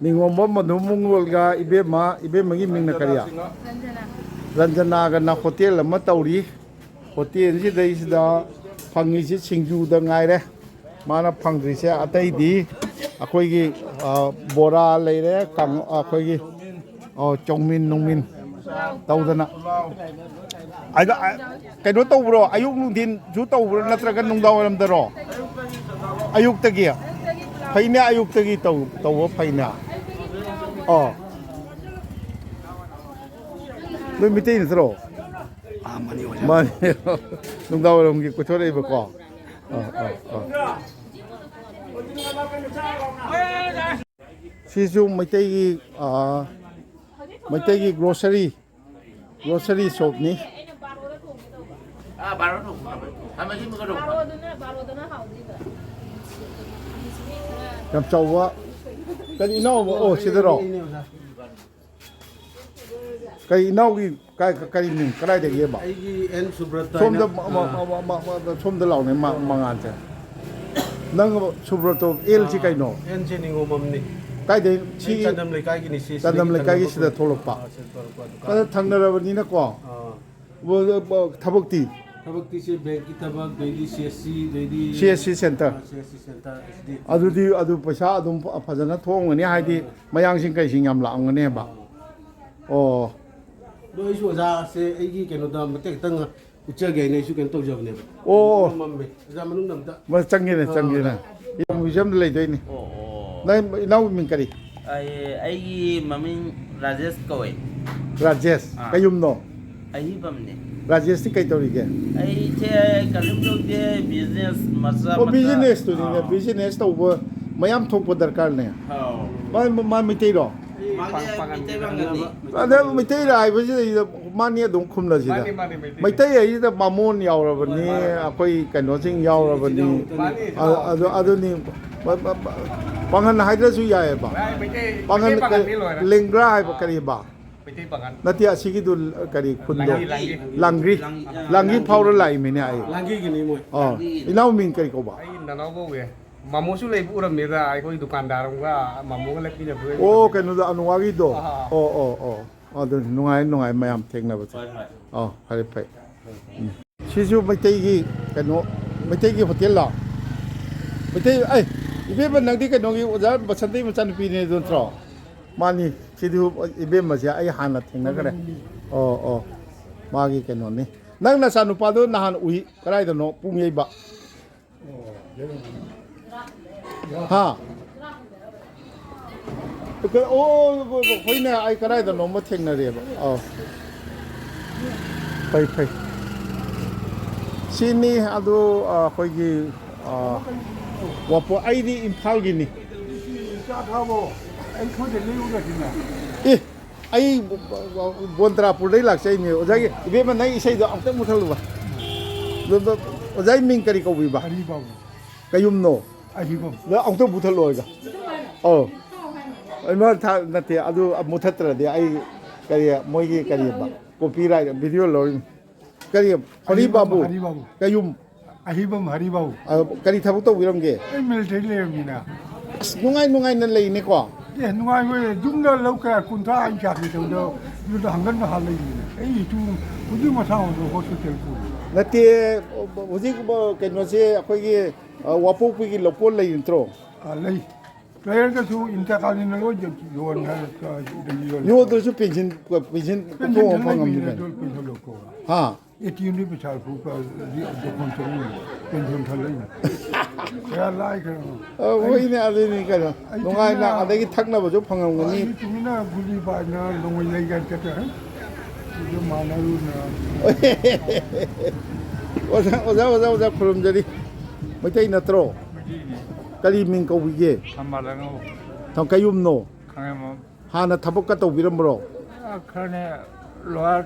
ꯅꯤꯉꯣꯝꯕꯝ ꯃꯗꯨ ꯃꯨꯡꯒꯣꯜꯒ ꯏꯕꯦꯝꯃ, ꯏꯕꯦꯝꯃꯒꯤ ꯃꯤꯡꯅ ꯀꯔꯤ? ꯔꯟꯖꯅꯥꯒꯅ ꯍꯣꯇꯦꯜ ꯑꯃ ꯇꯧꯔꯤ꯫ ꯍꯣꯇꯦꯜꯁꯤꯗꯩꯁꯤꯗ ꯐꯪꯉꯤꯁꯤ ꯁꯤꯡꯖꯨꯗ ꯉꯥꯏꯔꯦ꯫ ꯃꯥꯅ ꯐꯪꯗ꯭ꯔꯤꯁꯦ ꯑꯇꯩꯗꯤ ꯑꯩꯈꯣꯏꯒꯤ, ꯑ, ꯕꯣꯔꯥ ꯂꯩꯔꯦ, ꯀꯥꯡ-, ꯑꯩꯈꯣꯏꯒꯤ, ꯑꯣ, ꯆꯧꯃꯤꯟ ꯅꯨꯡꯃꯤꯟ ꯇꯧꯗꯅ꯫ ꯑꯗ, ꯑ, ꯀꯩꯅꯣ ꯇꯧꯕ꯭ꯔꯣ? ꯑꯌꯨꯛ ꯅꯨꯡꯊꯤꯟꯁꯨ ꯇꯧꯕ꯭ꯔꯣ? ꯅꯠꯇ꯭ꯔꯒ ꯅꯨꯡꯗꯥꯡ ꯋꯥꯏꯔꯝꯗꯔꯣ? ꯑꯌꯨꯛꯇꯒꯤ? ꯐꯩꯅꯦ, ꯑꯌꯨꯛꯇꯒꯤ ꯇꯧ-, ꯇꯧꯕ ꯐꯩꯅꯦ꯫ ꯑꯣ꯫ ꯅꯣꯏ ꯃꯤꯇꯩ ꯅꯠꯇ꯭ꯔꯣ? ꯑꯥ, ꯃꯥꯅꯤ, ꯑꯣꯖꯥ꯫ ꯃꯥꯅꯤ꯫ ꯅꯨꯡꯗꯥꯡ ꯋꯥꯏꯔꯝꯒꯤ ꯀꯣꯏꯊꯣꯔꯛꯏꯕꯀꯣ꯫ ꯑꯥ, ꯑꯥ, ꯑꯥ꯫ ꯁꯤꯁꯨ ꯃꯩꯇꯩꯒꯤ, ꯑꯥ, ꯃꯩꯇꯩꯒꯤ grocery, grocery shopꯅꯤ꯫ ꯑꯥ, ꯕꯥꯔꯣ ꯊꯣꯡꯕ ꯇꯧꯕ꯫ ꯊꯥꯃꯩ ꯁꯤꯃꯒ ꯇꯧꯕ꯫ ꯕꯥꯔꯣꯗꯨꯅ, ꯕꯥꯔꯣꯗꯨꯅ ꯍꯥꯎꯗꯣꯏꯕ꯫ ꯌꯥꯝ ꯆꯥꯎꯕ꯫ ꯀꯔꯤ ꯏꯅꯥꯎꯕ? ꯑꯣ, ꯁꯤꯗꯔꯣ? ꯀꯔꯤ ꯏꯅꯥꯎꯒꯤ ꯀꯥꯏ-, ꯀꯔꯤ ꯃꯤꯡ? ꯀꯗꯥꯏꯗꯒꯤꯕ? ꯑꯩꯒꯤ ꯑꯦꯟ ꯁꯨꯕ꯭ꯔꯇ ꯁꯣꯝꯗ ꯍꯥꯏꯅ꯫ ꯃ-, ꯃ-, ꯑꯥ꯫ ꯃ-, ꯃ-, ꯃ-, ꯁꯣꯝꯗ ꯂꯥꯎꯅꯦ, ꯃ-, ꯑꯥ꯫ ꯃꯉꯥꯜꯁꯦ꯫ ꯅꯪ ꯁꯨꯕ꯭ꯔꯇꯣ ꯑꯦꯜꯁꯤ ꯑꯥ, ꯀꯩꯅꯣ? ꯑꯦꯟꯁꯦ ꯅꯤꯉꯣꯝꯕꯝꯅꯤ꯫ ꯀꯥꯏꯗꯩ? ꯑꯩ ꯁꯤꯒꯤ ꯆꯥꯟꯗꯝ ꯂꯩꯀꯥꯏꯒꯤꯅꯤ, ꯁꯤ ꯆꯥꯟꯗꯝ ꯁꯤꯗꯒꯤ ꯂꯩꯀꯥꯏꯒꯤ ꯊꯪꯅꯕ ꯁꯤꯗ ꯈꯨꯟ-, ꯊꯣꯛꯂꯛꯄ? ꯑꯥ, ꯁꯤꯗ ꯊꯣꯛꯂꯛꯄ ꯗꯨꯀꯥꯟ꯫ ꯑꯗ ꯊꯪꯅꯔꯕꯅꯤꯅꯀꯣ꯫ ꯑꯥ꯫ ꯊꯕꯛꯇꯤ? ꯕꯦꯡꯀꯤ ꯊꯕꯛ, ꯑꯗꯩꯗꯤ ꯁꯤ ꯑꯦꯁ ꯁꯤ, ꯑꯗꯩꯗꯤ ꯁꯤ ꯑꯦꯁ ꯁꯤ ꯁꯦꯟꯇꯔ꯫ ꯑꯥ, C S C centre, H D F C. ꯑꯗꯨꯗꯤ ꯑꯗꯨ ꯄꯩꯁꯥ ꯑꯗꯨꯝ ꯐ-, ꯐꯖꯅ ꯊꯣꯛꯑꯝꯒꯅꯤ, ꯍꯥꯏꯗꯤ ꯑꯥ꯫ ꯃꯌꯥꯡꯁꯤꯡ ꯀꯩꯁꯤꯡ ꯌꯥꯝ ꯂꯥꯛꯑꯝꯒꯅꯦꯕ꯫ ꯑꯥ꯫ ꯑꯣ꯫ ꯑꯗꯣ ꯑꯩꯁꯨ ꯑꯣꯖꯥꯁꯦ ꯑꯩꯒꯤ ꯀꯩꯅꯣꯗ ꯃꯇꯦꯛ ꯈꯤꯇꯪ ꯎꯠꯆꯒꯦ ꯍꯥꯏꯅ ꯑꯩꯁꯨ ꯀꯩꯅꯣ ꯇꯧꯖꯕꯅꯦꯕ꯫ ꯑꯣ꯫ ꯃꯝꯃꯦ꯫ ꯑꯣꯖꯥ ꯃꯅꯨꯡꯗ ꯑꯝꯇ꯫ ꯃ-, ꯆꯪꯒꯦꯅꯦ, ꯑꯥ, ꯆꯪꯒꯦꯅꯦ꯫ ꯑꯣꯖꯥ꯫ ꯃ꯭ꯌꯨꯖꯤꯌꯝꯗ ꯂꯩꯗꯣꯏꯅꯤ꯫ ꯑꯣ, ꯑꯣ꯫ ꯅꯪ ꯏꯅꯥꯎꯒꯤ ꯃꯤꯡ ꯀꯔꯤ? ꯑꯩ, ꯑꯩꯒꯤ ꯃꯃꯤꯡ ꯔꯥꯖꯦꯁ ꯀꯧꯋꯦ꯫ ꯔꯥꯖꯦꯁ꯫ ꯑꯥ꯫ ꯀꯩ ꯌꯨꯝꯅꯣ? ꯑꯍꯤꯕꯝꯅꯦ꯫ ꯔꯥꯖꯦꯁꯇꯤ ꯀꯩ ꯇꯧꯔꯤꯒꯦ? ꯑꯩꯁꯦ ꯀꯔꯤꯝ ꯇꯧꯗꯦ, business ꯃꯆꯥ ꯑꯣ, ꯃꯆꯥ꯫ Businessꯇꯨꯅꯤꯅꯦ꯫ ꯑꯥ꯫ Business ꯇꯧꯕ ꯃꯌꯥꯝ ꯊꯣꯛꯄ ꯗꯔꯀꯥꯔꯅꯦ꯫ ꯑꯥꯎ꯫ ꯃꯥ, ꯃꯥ, ꯃꯥ ꯃꯩꯇꯩꯔꯣ? ꯃꯥꯗꯤ ꯄꯥꯡ-, ꯄꯥꯡꯒꯟ ꯃꯩꯇꯩ ꯄꯥꯡꯒꯜꯅꯤ꯫ ꯑꯗ ꯃꯩꯇꯩ ꯍꯥꯏꯕꯁꯤꯗꯩꯗ ꯃꯥꯅꯤ ꯑꯗꯨꯝ ꯈꯨꯝꯅꯁꯤꯗ꯫ ꯃꯥꯅꯤ, ꯃꯥꯅꯤ, ꯃꯩꯇꯩ꯫ ꯃꯩꯇꯩ ꯍꯥꯏꯁꯤꯗ ꯕꯥꯃꯣꯟ ꯌꯥꯎꯔꯕꯅꯤ, ꯃꯥꯅꯤ, ꯃꯥꯅꯤ꯫ ꯑꯩꯈꯣꯏ ꯀꯩꯅꯣꯁꯤꯡ ꯌꯥꯎꯔꯕꯅꯤ꯫ ꯃꯥꯅꯤ, ꯑ-, ꯑꯗꯨ, ꯑꯗꯨꯅꯤ ꯄ-, ꯄ-, ꯄ-, ꯄꯥꯡꯒꯟ ꯍꯥꯏꯗ꯭ꯔꯁꯨ ꯌꯥꯏꯑꯕ꯫ ꯃꯥꯅꯤ, ꯃꯩꯇꯩ, ꯄꯥꯡꯒꯟ ꯃꯩꯇꯩ ꯄꯥꯡꯒꯟꯅꯤ ꯂꯣꯏꯔꯦ꯫ ꯂꯦꯡꯒ꯭ꯔꯥ ꯍꯥꯏꯕ ꯑꯥ꯫ ꯀꯔꯤꯕ? ꯃꯩꯇꯩ ꯄꯥꯡꯒꯟ꯫ ꯅꯠꯇꯦ, ꯑꯁꯤꯒꯤꯗꯨ ꯀꯔꯤ ꯈꯨꯟꯗꯣ? ꯂꯥꯡꯒꯤ, ꯂꯥꯡꯒꯤ꯫ ꯂꯥꯡꯒ꯭ꯔꯤ꯫ ꯂꯥꯡ-, ꯂꯥꯡꯒꯤ ꯐꯥꯎꯔ ꯂꯥꯛꯏꯃꯤꯅꯦ ꯑꯩ꯫ ꯂꯥꯡꯒꯤꯒꯤꯅꯤ ꯃꯣꯏ꯫ ꯑꯣ, ꯂꯥꯡꯒꯤꯒꯤꯅꯤ꯫ ꯏꯅꯥꯎ ꯃꯤꯡ ꯀꯔꯤ ꯀꯧꯕ? ꯑꯩ ꯅꯅꯥꯎ ꯀꯧꯋꯦ꯫ ꯃꯥꯃꯣꯁꯨ ꯂꯩꯕ ꯎꯔꯝꯃꯦꯗ, ꯑꯩꯈꯣꯏ ꯗꯨꯀꯥꯟꯗꯥꯔ ꯑꯃꯒ ꯃꯥꯃꯣꯒ ꯂꯦꯞꯃꯤꯟꯅꯕꯗꯣ ꯑꯩ ꯑꯣ, ꯎꯔꯝꯃꯦ꯫ ꯀꯩꯅꯣꯗ, ꯑꯅꯨꯋꯥꯒꯤꯗꯣ? ꯑꯥ, ꯑꯥ꯫ ꯑꯣ, ꯑꯣ, ꯑꯣ꯫ ꯑꯗꯨꯅꯤ, ꯅꯨꯡꯉꯥꯏ, ꯅꯨꯡꯉꯥꯏ ꯃꯌꯥꯝ ꯊꯦꯡꯅꯕꯁꯦ꯫ ꯍꯣꯏ, ꯍꯣꯏ꯫ ꯑꯣ, ꯐꯔꯦ, ꯐꯔꯦ꯫ ꯎꯝ꯫ ꯁꯤꯁꯨ ꯃꯩꯇꯩꯒꯤ ꯀꯩꯅꯣ, ꯃꯩꯇꯩꯒꯤ ꯍꯣꯇꯦꯜꯂꯣ? ꯃꯩꯇꯩ, ꯑꯩ, ꯏꯕꯦꯝꯃ, ꯅꯪꯗꯤ ꯀꯩꯅꯣꯒꯤ ꯑꯣꯖꯥ ꯕꯁꯟꯇꯒꯤ ꯃꯆꯥꯅꯨꯄꯤꯅꯦ, ꯑꯗꯨ ꯅꯠꯇ꯭ꯔꯣ? ꯃꯥꯅꯤ꯫ ꯁꯤꯗꯤ ꯏꯕꯦꯝꯃꯁꯦ ꯑꯩ ꯍꯥꯟꯅ ꯊꯦꯡꯅꯈ꯭ꯔꯦ꯫ ꯑꯣ, ꯑꯣ꯫ ꯃꯥꯒꯤ ꯀꯩꯅꯣꯅꯤ꯫ ꯅꯪ ꯅꯆꯥꯅꯨꯄꯥꯗꯣ ꯅꯍꯥꯟ ꯎꯏ, ꯀꯗꯥꯏꯗꯅꯣ? ꯄꯨꯡꯌꯩꯕ꯫ ꯍꯥ? ꯑꯣ, ꯑꯣ, ꯑꯣ, ꯍꯣꯏꯅꯦ, ꯑꯩ ꯀꯗꯥꯏꯗꯅꯣꯃ ꯊꯦꯡꯅꯔꯦꯕ꯫ ꯑꯧ꯫ ꯐꯩ, ꯐꯩ꯫ ꯁꯤꯅꯤ ꯑꯗꯨ, ꯑ, ꯑꯩꯈꯣꯏꯒꯤ, ꯑ, ꯋꯥꯄꯣ-, ꯑꯩꯗꯤ ꯏꯝꯐꯥꯜꯒꯤꯅꯤ꯫ ꯆꯥ ꯊꯥꯕꯣ꯫ ꯑꯩ ꯁꯣꯏꯗ ꯂꯩꯔꯨꯔꯁꯤꯅ꯫ ꯑꯦ, ꯑꯩ ꯕꯣꯟꯇ꯭ꯔꯥꯄꯨꯔꯗꯩ ꯂꯥꯛꯆꯩꯅꯦ꯫ ꯑꯣꯖꯥꯒꯤ, ꯏꯕꯦꯝꯃ, ꯅꯪ ꯏꯁꯩꯗꯣ ꯑꯝꯇ ꯃꯨꯊꯠꯂꯨꯕ꯫ ꯑꯗꯣ, ꯑꯗꯣ, ꯑꯣꯖꯥꯒꯤ ꯃꯤꯡ ꯀꯔꯤ ꯀꯧꯕꯤꯕ? ꯑꯔꯤꯕꯥꯕꯨ꯫ ꯀꯌꯨꯝꯅꯣ? ꯑꯔꯤꯕꯥꯕꯨ꯫ ꯑꯗꯣ ꯑꯃꯨꯛꯇ ꯃꯨꯊꯠꯂꯣ ꯑꯣꯖꯥ꯫ ꯑꯧ꯫ ꯑꯩ ꯃꯥ ꯊꯥ-, ꯅꯠꯇꯦ, ꯑꯗꯨ ꯃꯨꯊꯠꯇ꯭ꯔꯗꯤ ꯑꯩ ꯀꯔꯤ, ꯃꯣꯏꯒꯤ ꯀꯔꯤꯕ? Copyright video ꯂꯧꯔꯤꯅꯤ꯫ ꯀꯔꯤ? ꯍꯔꯤ ꯕꯥꯕꯨ꯫ ꯍꯔꯤ ꯕꯥꯕꯨ꯫ ꯀꯌꯨꯝ꯫ ꯑꯍꯤꯕꯝ ꯍꯔꯤ ꯕꯥꯕꯨ꯫ ꯑ, ꯀꯔꯤ ꯊꯕꯛ ꯇꯧꯕꯤꯔꯝꯒꯦ? ꯑꯩ ꯃꯤꯂꯤꯇꯔꯤ ꯂꯩꯔꯝꯃꯤꯅ꯫ ꯑꯁ, ꯅꯨꯡꯉꯥꯏ ꯅꯨꯡꯉꯥꯏꯅ ꯂꯩꯅꯦꯀꯣ꯫ ꯑꯦ, ꯅꯨꯡꯉꯥꯏꯕ ꯌꯨꯝꯗ ꯂꯧ ꯀꯌꯥ ꯀꯨꯟꯊ꯭ꯔꯥ ꯑꯩ ꯆꯥꯛꯀꯤ ꯇꯧꯗ ꯌꯨꯝꯗ ꯍꯪꯒꯠꯅ ꯍꯥꯜ ꯂꯩꯔꯤꯅꯦ꯫ ꯑꯩ ꯏꯇꯨ ꯍꯧꯖꯤꯛ ꯃꯁꯥ ꯍꯣꯟꯗꯣꯛ ꯍꯣꯁꯄꯤꯇꯥꯜ ꯄꯨꯔꯤ꯫ ꯅꯠꯇꯦ, ꯍꯧꯖꯤꯛ ꯀꯩꯅꯣꯁꯦ ꯑꯩꯈꯣꯏꯒꯤ, ꯑ, ꯋꯥꯄꯣꯛꯄꯒꯤ ꯂꯧꯀꯣꯟ ꯂꯩ ꯅꯠꯇ꯭ꯔꯣ? ꯑ, ꯂꯩ꯫ ꯂꯩꯔꯒꯁꯨ ꯏꯟꯇꯔꯀꯥꯟꯁꯤꯅ ꯂꯣꯏ ꯌꯣꯟ-, ꯌꯣꯟꯈ꯭ꯔꯦ, ꯀ-, ꯌꯣꯜꯂꯦ꯫ ꯌꯣꯟꯗ꯭ꯔꯁꯨ ꯄꯦꯟꯁꯤꯟ, ꯄꯦꯟꯁꯤꯟ ꯄꯦꯟꯁꯤꯟ ꯄꯨꯊꯣꯛꯑ ꯊꯜꯂꯛꯏꯅꯦ, ꯐꯪꯉꯝꯅꯤꯅꯦ꯫ ꯄꯦꯟꯁꯤꯟ ꯂꯧꯊꯣꯛꯑꯒ꯫ ꯍꯥ? ꯑꯦ ꯇꯤ ꯑꯦꯝꯗꯤ ꯄꯩꯁꯥ ꯂꯧꯊꯣꯛꯄ ꯗꯣꯀꯥꯟ ꯆꯠꯂꯤꯅꯦ, ꯄꯦꯟꯁꯤꯟ ꯊꯜꯂꯛꯏꯅꯦ꯫ ꯀꯌꯥ ꯂꯥꯏꯈ꯭ꯔꯕꯅꯣ? ꯑ, ꯍꯣꯏꯅꯦ, ꯑꯗꯨꯅꯤ ꯀꯩꯅꯣ꯫ ꯑꯩ ꯅꯨꯡꯉꯥꯏꯅ ꯇꯨꯃꯤꯟꯅ ꯑꯗꯒꯤ ꯊꯛꯅꯕꯁꯨ ꯐꯪꯉꯝꯒꯅꯤ꯫ ꯑꯩ ꯇꯨꯃꯤꯟꯅ ꯒꯨꯂꯤ ꯄꯥꯏꯅ ꯅꯣꯡꯃꯩ ꯂꯩꯒꯥꯏ ꯆꯠꯈ꯭ꯔꯦ꯫ ꯑꯗꯨ ꯃꯥꯟꯅꯔꯨꯅ꯫ ꯑꯣꯖꯥ, ꯑꯣꯖꯥ, ꯑꯣꯖꯥ, ꯑꯣꯖꯥ, ꯈꯨꯔꯨꯝꯖꯔꯤ꯫ ꯃꯩꯇꯩ ꯅꯠꯇ꯭ꯔꯣ? ꯃꯩꯇꯩꯅꯤ꯫ ꯀꯔꯤ ꯃꯤꯡ ꯀꯧꯕꯤꯒꯦ? ꯊꯝꯕꯥꯜ ꯑꯉꯧ꯫ ꯊꯝ-, ꯀꯩꯌꯨꯝꯅꯣ? ꯈꯥꯉꯦꯝꯕꯝ꯫ ꯍꯥꯟꯅ ꯊꯕꯛꯀ ꯇꯧꯕꯤꯔꯝꯕ꯭ꯔꯣ? ꯑ, ꯈꯔꯅꯦ, ꯂꯣꯋꯥꯔ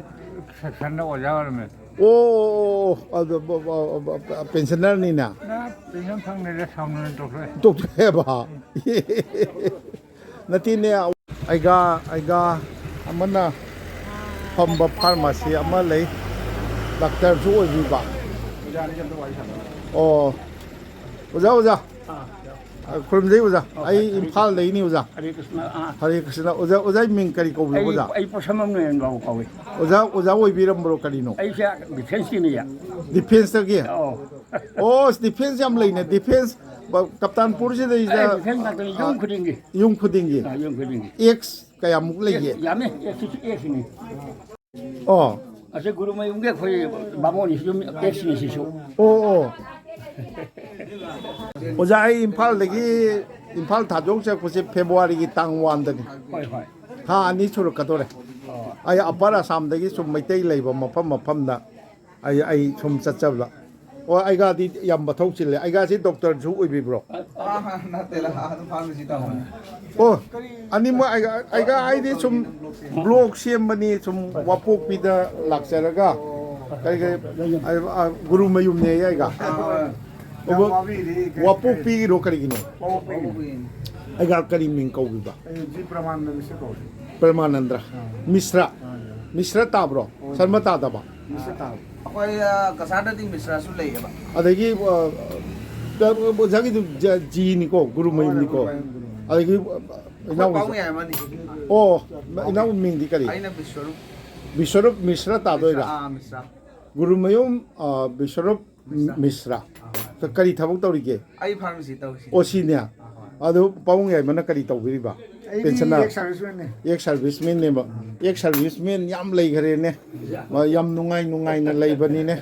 ꯁꯦꯛꯁꯟꯗ ꯑꯣꯖꯥ ꯑꯣꯏꯔꯝꯃꯦ꯫ ꯑꯣ, ꯑꯣ, ꯑꯣ, ꯑꯗꯨ, ꯕ-, ꯕ-, ꯕ-, ꯕ-, ꯄꯦꯟꯁꯅꯔꯅꯤꯅ? ꯅ ꯄꯦꯟꯁꯟ ꯐꯪꯗ꯭ꯔꯦ, ꯁꯥꯎꯅꯅ ꯇꯣꯛꯊꯣꯛꯑꯦ꯫ ꯇꯣꯛꯊꯣꯛꯑꯦꯕ? ꯅꯠꯇꯦꯅꯦ, ꯑꯩꯒ, ꯑꯩꯒ ꯑꯃꯅ ꯐꯝꯕ ꯐꯥꯔꯃꯥꯁꯤ ꯑꯃ ꯂꯩ, ꯗꯥꯛꯇꯔꯁꯨ ꯑꯣꯏꯕꯤꯕ꯫ ꯑꯣ, ꯑꯣꯖꯥ, ꯑꯣꯖꯥ꯫ ꯑꯥ꯫ ꯑ, ꯈꯨꯔꯨꯝꯖꯩ ꯑꯣꯖꯥ꯫ ꯑꯣ, ꯑꯩ ꯍꯔꯦ ꯏꯝꯐꯥꯜꯗꯩꯅꯤ ꯑꯣꯖꯥ꯫ ꯍꯔꯦ ꯀ꯭ꯔꯤꯁꯅ, ꯑꯥ꯫ ꯍꯔꯦ ꯀ꯭ꯔꯤꯁꯅ꯫ ꯑꯣꯖꯥ, ꯑꯣꯖꯥꯒꯤ ꯃꯤꯡ ꯀꯔꯤ ꯀꯧꯕꯤꯕ ꯑꯩ, ꯑꯣꯖꯥ? ꯑꯩ ꯄꯣꯠꯁꯝꯕꯝ ꯅꯣꯏꯔꯦꯟꯕꯥꯕꯨ ꯀꯧꯏ꯫ ꯑꯣꯖꯥ, ꯑꯣꯖꯥ ꯑꯣꯏꯕꯤꯔꯝꯕ꯭ꯔꯣ ꯀꯔꯤꯅꯣ? ꯑꯩꯁꯦ ꯗꯤꯐꯦꯟꯁꯀꯤꯅꯤ꯫ ꯗꯤꯐꯦꯟꯁꯇꯒꯤ? ꯑꯧ꯫ ꯑꯣ, ꯑꯁ, ꯗꯤꯐꯦꯟꯁ ꯌꯥꯝ ꯂꯩꯅꯦ꯫ ꯗꯤꯐꯦꯟꯁ, ꯕ-, ꯀꯞꯇꯥꯟꯄꯨꯔꯁꯤꯗꯩꯗ, ꯑꯩ ꯗꯤꯐꯦꯟꯁ ꯉꯥꯛꯇꯅꯤ, ꯌꯨꯝ ꯑ, ꯈꯨꯗꯤꯡꯒꯤ꯫ ꯌꯨꯝ ꯈꯨꯗꯤꯡꯒꯤ꯫ ꯑ, ꯌꯨꯝ ꯈꯨꯗꯤꯡꯒꯤ꯫ ꯑꯦꯛꯁ ꯀꯌꯥꯃꯨꯛ ꯂꯩꯒꯦ? ꯑꯦꯛꯁ ꯌꯥꯝꯃꯦ, ꯑꯦꯛꯁꯁꯤꯁꯨ ꯑꯦꯛꯁꯅꯤ꯫ ꯑꯣ꯫ ꯑꯁꯤ ꯒꯨꯔꯨꯃꯌꯨꯝꯒꯤ ꯑꯩꯈꯣꯏ ꯕꯥꯃꯣꯟꯅꯤ ꯁꯤꯁꯨ ꯑꯦꯛꯁꯅꯤ ꯁꯤꯁꯨ꯫ ꯑꯣ, ꯑꯣ꯫ ꯑꯣꯖꯥ, ꯑꯩ ꯏꯝꯐꯥꯜꯗꯒꯤ, ꯏꯝꯐꯥꯜ ꯊꯥꯗꯣꯛ ꯆꯠꯄꯁꯦ ꯐꯦꯕ꯭ꯔꯨꯋꯥꯔꯤꯒꯤ ꯇꯥꯡ ꯋꯥꯟꯗꯅꯤ꯫ ꯍꯣꯏ, ꯍꯣꯏ꯫ ꯊꯥ ꯑꯅꯤ ꯁꯨꯔꯛꯀꯗꯧꯔꯦ꯫ ꯑꯣ꯫ ꯑꯩ ꯑꯄꯔ ꯑꯁꯥꯝꯗꯒꯤ ꯁꯨꯝ ꯃꯩꯇꯩ ꯂꯩꯕ ꯃꯐꯝ ꯃꯐꯝꯗ ꯑꯩ, ꯑꯩ ꯁꯨꯝ ꯆꯠꯆꯕ꯫ ꯑꯣ, ꯑꯩꯒꯥꯗꯤ ꯌꯥꯝ ꯃꯊꯧ ꯆꯤꯜꯂꯦ꯫ ꯑꯩꯒꯥꯁꯤ ꯗꯣꯛꯇꯔꯁꯨ ꯑꯣꯏꯕꯤꯕ꯭ꯔꯣ? ꯑꯥ, ꯅꯠꯇꯦꯗ, ꯑꯗꯨꯝ ꯐꯥꯔꯃꯥꯁꯤ ꯇꯧꯕꯅꯦ꯫ ꯑꯣ, ꯑꯅꯤꯃꯛ ꯑꯩꯒꯥ, ꯑꯩꯒꯥ ꯍꯥꯏꯗꯤ ꯁꯨꯝ ꯕ꯭ꯂꯣꯛ ꯁꯦꯝꯕꯅꯤ, ꯁꯨꯝ ꯋꯥꯄꯣꯛꯄꯤꯗ ꯂꯥꯛꯆꯔꯒ ꯀꯔꯤ ꯀꯔꯤ, ꯑ, ꯑ, ꯒꯨꯔꯨ ꯃꯌꯨꯝꯅꯦ ꯑꯩꯒꯥ꯫ ꯑꯥ, ꯑꯗꯣ ꯌꯥꯝ ꯋꯥꯕꯤꯔꯤ, ꯀꯩ, ꯋꯥꯄꯣꯛꯄꯤꯒꯤꯔꯣ ꯀꯔꯤꯒꯤꯅꯣ? ꯋꯥꯄꯣꯛꯄꯤꯅꯤ꯫ ꯑꯩꯒꯥ ꯀꯔꯤ ꯃꯤꯡ ꯀꯧꯕꯤꯕ? ꯑꯩ ꯖꯤ ꯄ꯭ꯔꯃꯥꯅꯟꯗ ꯃꯤꯁ꯭ꯔ ꯀꯧꯏ꯫ ꯄ꯭ꯔꯃꯥꯅꯟꯗ꯫ ꯑꯥ꯫ ꯃꯤꯁ꯭ꯔ? ꯑꯥ, ꯌꯥ꯫ ꯃꯤꯁ꯭ꯔ ꯇꯥꯕ꯭ꯔꯣ? ꯑꯣ, ꯁꯔꯃ ꯇꯥꯗꯕ? ꯃꯤꯁ꯭ꯔ ꯇꯥꯕ꯫ ꯑꯩꯈꯣꯏ, ꯑ, ꯀꯁꯥꯔꯗꯗꯤ ꯃꯤꯁ꯭ꯔꯥꯁꯨ ꯂꯩꯌꯦꯕ꯫ ꯑꯗꯒꯤ, ꯑ, ꯑ, ꯑꯣꯖꯥꯒꯤꯗꯨ ꯖ-, ꯖꯤꯅꯤꯀꯣ, ꯒꯨꯔꯨ ꯃꯌꯨꯝꯅꯤꯀꯣ꯫ ꯍꯣꯏ, ꯍꯣꯏ, ꯍꯣꯏ꯫ ꯑꯗꯒꯤ, ꯑ, ꯑꯩꯈꯣꯏ ꯏꯅꯥꯎ ꯄꯥꯕꯨꯡ ꯌꯥꯏꯃꯅꯤ꯫ ꯑꯣ, ꯏꯅꯥꯎ ꯃꯤꯡꯗꯤ ꯀꯔꯤ? ꯑꯩꯅ ꯕꯤꯁ꯭ꯋꯔꯨꯞ꯫ ꯕꯤꯁ꯭ꯋꯔꯨꯞ ꯃꯤꯁ꯭ꯔꯥ ꯇꯥꯗꯣꯏꯔꯥ? ꯃꯤꯁ꯭ꯔꯥ, ꯑꯥ, ꯃꯤꯁ꯭ꯔꯥ꯫ ꯒꯨꯔꯨꯃꯌꯨꯝ, ꯑ, ꯕꯤꯁ꯭ꯋꯔꯨꯞ ꯃꯤꯁ꯭ꯔꯥ꯫ ꯃꯤꯁ꯭ꯔꯥ꯫ ꯑꯥ, ꯍꯣꯏ꯫ ꯀ-, ꯀꯔꯤ ꯊꯕꯛ ꯇꯧꯔꯤꯒꯦ? ꯑꯩ ꯐꯥꯔꯃꯥꯁꯤ ꯇꯧꯔꯤꯁꯤꯅꯦ꯫ ꯑꯣ, ꯁꯤꯅꯦ? ꯑꯥ, ꯍꯣꯏ꯫ ꯑꯗꯨ ꯄꯥꯕꯨꯡ ꯌꯥꯏꯃꯅ ꯀꯔꯤ ꯇꯧꯕꯤꯔꯤꯕ? ꯑꯩꯗꯤ ꯄꯦꯟꯁꯅꯔ? ꯑꯦꯛꯁ ꯁꯥꯔꯚꯤꯁꯃꯦꯟꯅꯦ꯫ ꯑꯦꯛꯁ ꯁꯥꯔꯚꯤꯁꯃꯦꯟꯅꯦꯕ꯫ ꯎꯝ꯫ ꯑꯦꯛꯁ ꯁꯥꯔꯚꯤꯁꯃꯦꯟ ꯌꯥꯝ ꯂꯩꯈꯔꯦꯅꯦ꯫ ꯃꯥ ꯌꯥꯝ ꯅꯨꯡꯉꯥꯏ ꯅꯨꯡꯉꯥꯏꯅ ꯂꯩꯕꯅꯤꯅꯦ꯫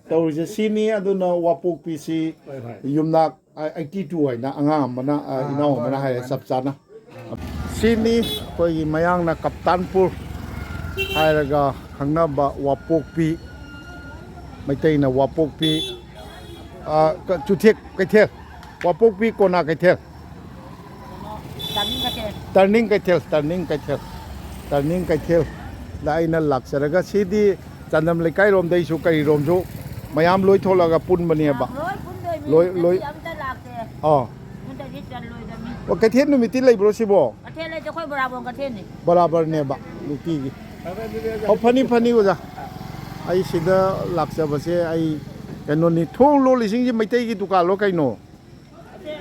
ꯇꯧꯔꯤꯁꯦ ꯁꯤꯅꯤ꯫ ꯑꯗꯨꯅ ꯋꯥꯄꯣꯛꯄꯤꯁꯤ ꯍꯣꯏ, ꯍꯣꯏ꯫ ꯌꯨꯝꯅꯥꯛ ꯑꯩꯠꯇꯤ ꯇꯨ ꯍꯥꯏꯅ ꯑꯉꯥꯡ ꯑꯃꯅ, ꯑ, ꯑꯥ, ꯏꯅꯥꯎ ꯍꯣꯏ, ꯑꯃꯅ ꯍꯣꯏ, ꯍꯥꯏꯔꯦ ꯍꯣꯏ꯫ ꯆꯞ ꯆꯥꯅ꯫ ꯁꯤꯅꯤ ꯑꯩꯈꯣꯏꯒꯤ ꯃꯌꯥꯡꯅ ꯀꯞꯇꯥꯟꯄꯨꯔ ꯍꯥꯏꯔꯒ ꯈꯪꯅꯕ ꯋꯥꯄꯣꯛꯄꯤ, ꯃꯩꯇꯩꯅ ꯋꯥꯄꯣꯛꯄꯤ, ꯑ, ꯀ-, ꯆꯨꯊꯦꯛ ꯀꯩꯊꯦꯜ, ꯋꯥꯄꯣꯛꯄꯤ ꯀꯣꯅꯥ ꯀꯩꯊꯦꯜ꯫ ꯇꯔꯅꯤꯡ ꯀꯩꯊꯦꯜ꯫ ꯇꯔꯅꯤꯡ ꯀꯩꯊꯦꯜ, ꯇꯔꯅꯤꯡ ꯀꯩꯊꯦꯜ, ꯇꯔꯅꯤꯡ ꯀꯩꯊꯦꯜꯗ ꯑꯩꯅ ꯂꯥꯛꯆꯔꯒ, ꯁꯤꯗꯤ ꯆꯥꯟꯗꯝ ꯂꯩꯀꯥꯏꯔꯣꯝꯗꯩꯁꯨ ꯀꯔꯤꯔꯣꯝꯁꯨ ꯃꯌꯥꯝ ꯂꯣꯏ ꯊꯣꯛꯂꯒ ꯄꯨꯟꯕꯅꯦꯕ꯫ ꯂꯣꯏ ꯄꯨꯟꯗꯣꯏꯅꯤ꯫ ꯂꯣꯏ, ꯂꯣꯏ꯫ ꯉꯁꯤ ꯑꯝꯇ ꯂꯥꯛꯇꯦ꯫ ꯑꯥ꯫ ꯅꯠꯇ꯭ꯔꯗꯤ ꯆꯜꯂꯣꯏꯗꯕꯅꯤ꯫ ꯑꯣ, ꯀꯩꯊꯦꯜ ꯅꯨꯃꯤꯠꯇꯤ ꯂꯩꯕ꯭ꯔꯣ ꯁꯤꯕꯣ? ꯀꯩꯊꯦꯜ ꯂꯩꯇꯦ, ꯑꯩꯈꯣꯏ ꯕꯣꯔꯥꯕꯣꯟ ꯀꯩꯊꯦꯜꯅꯤ꯫ ꯕꯣꯔꯥꯕꯔꯅꯦꯕ ꯅꯨꯡꯇꯤꯒꯤ꯫ ꯑꯣ, ꯐꯅꯤ, ꯐꯅꯤ, ꯑꯣꯖꯥ꯫ ꯑꯩ ꯁꯤꯗ ꯂꯥꯛꯆꯕꯁꯦ ꯑꯩ ꯀꯩꯅꯣꯅꯤ, ꯊꯣꯡ ꯂꯣꯜꯂꯤꯁꯤꯡꯁꯦ ꯃꯩꯇꯩꯒꯤ ꯗꯨꯀꯥꯟꯂꯣ ꯀꯩꯅꯣ? ꯑꯁꯦ, ꯑ,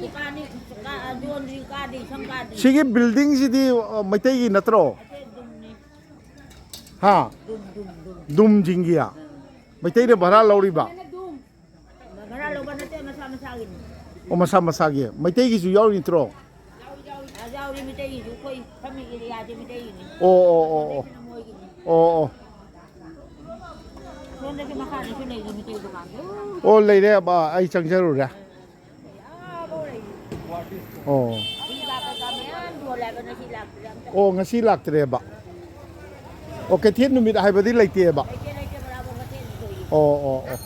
ꯗꯨꯀꯥꯟꯅꯤ, ꯀꯥ-, ꯌꯣꯟꯗ꯭ꯔꯤ, ꯀꯥꯗ꯭ꯔꯤ, ꯁꯪ ꯀꯥꯗ꯭ꯔꯤ꯫ ꯁꯤꯒꯤ ꯕꯤꯜꯗꯤꯡꯁꯤꯗꯤ, ꯑ, ꯃꯩꯇꯩꯒꯤ ꯅꯠꯇ꯭ꯔꯣ? ꯑꯁꯦ ꯗꯨꯝꯅꯤ꯫ ꯍꯥ? ꯗꯨꯝ, ꯗꯨꯝ, ꯗꯨꯝ꯫ ꯗꯨꯝꯁꯤꯡꯒꯤ? ꯎꯝ꯫ ꯃꯩꯇꯩꯅ ꯚꯔꯥ ꯂꯧꯔꯤꯕ? ꯚꯔꯥ ꯂꯧꯕ ꯅꯠꯇꯦ, ꯃꯁꯥ ꯃꯁꯥꯒꯤꯅꯤ꯫ ꯑꯣ, ꯃꯁꯥ ꯃꯁꯥꯒꯤ꯫ ꯃꯩꯇꯩꯒꯤꯁꯨ ꯌꯥꯎꯔꯤ ꯅꯠꯇ꯭ꯔꯣ? ꯑ, ꯌꯥꯎꯔꯤ, ꯃꯩꯇꯩꯒꯤꯁꯨ꯫ ꯑꯩꯈꯣꯏ ꯐꯝꯃꯤ ꯑꯦꯔꯤꯌꯥꯁꯦ ꯃꯩꯇꯩꯒꯤꯅꯤ꯫ ꯑꯣ, ꯑꯣ, ꯑꯣ, ꯑꯣ꯫ ꯃꯣꯏꯒꯤꯅꯤ꯫ ꯑꯣ, ꯑꯣ꯫ ꯁꯣꯝꯗꯁꯨ ꯃꯈꯥꯗꯁꯨ ꯂꯩꯔꯤ ꯃꯩꯇꯩ ꯗꯨꯀꯥꯟꯗꯣ꯫ ꯑꯣ, ꯂꯩꯔꯦ, ꯑꯕ, ꯑꯩ ꯆꯪꯖꯔꯨꯔꯦ꯫ ꯑꯥꯐꯥꯎ ꯂꯩꯔꯤ꯫ ꯑꯣ꯫ ꯐꯤ ꯀꯩꯀꯥ ꯃꯌꯥꯝ ꯌꯣꯜꯂꯦ ꯍꯥꯏꯕ, ꯉꯁꯤ ꯂꯥꯛꯇ꯭ꯔꯦ ꯑꯝꯇ꯫ ꯑꯣ, ꯉꯁꯤ ꯂꯥꯛꯇ꯭ꯔꯦꯕ꯫ ꯑꯣ, ꯀꯩꯊꯦꯜ ꯅꯨꯃꯤꯠ ꯍꯥꯏꯕꯗꯤ ꯂꯩꯇꯦꯕ꯫ ꯂꯩꯇꯦ, ꯂꯩꯇꯦ, ꯕꯣꯔꯥꯕꯣꯟ ꯀꯩꯊꯦꯜ ꯊꯣꯛꯏ꯫ ꯑꯣ, ꯑꯣ, ꯑꯣ꯫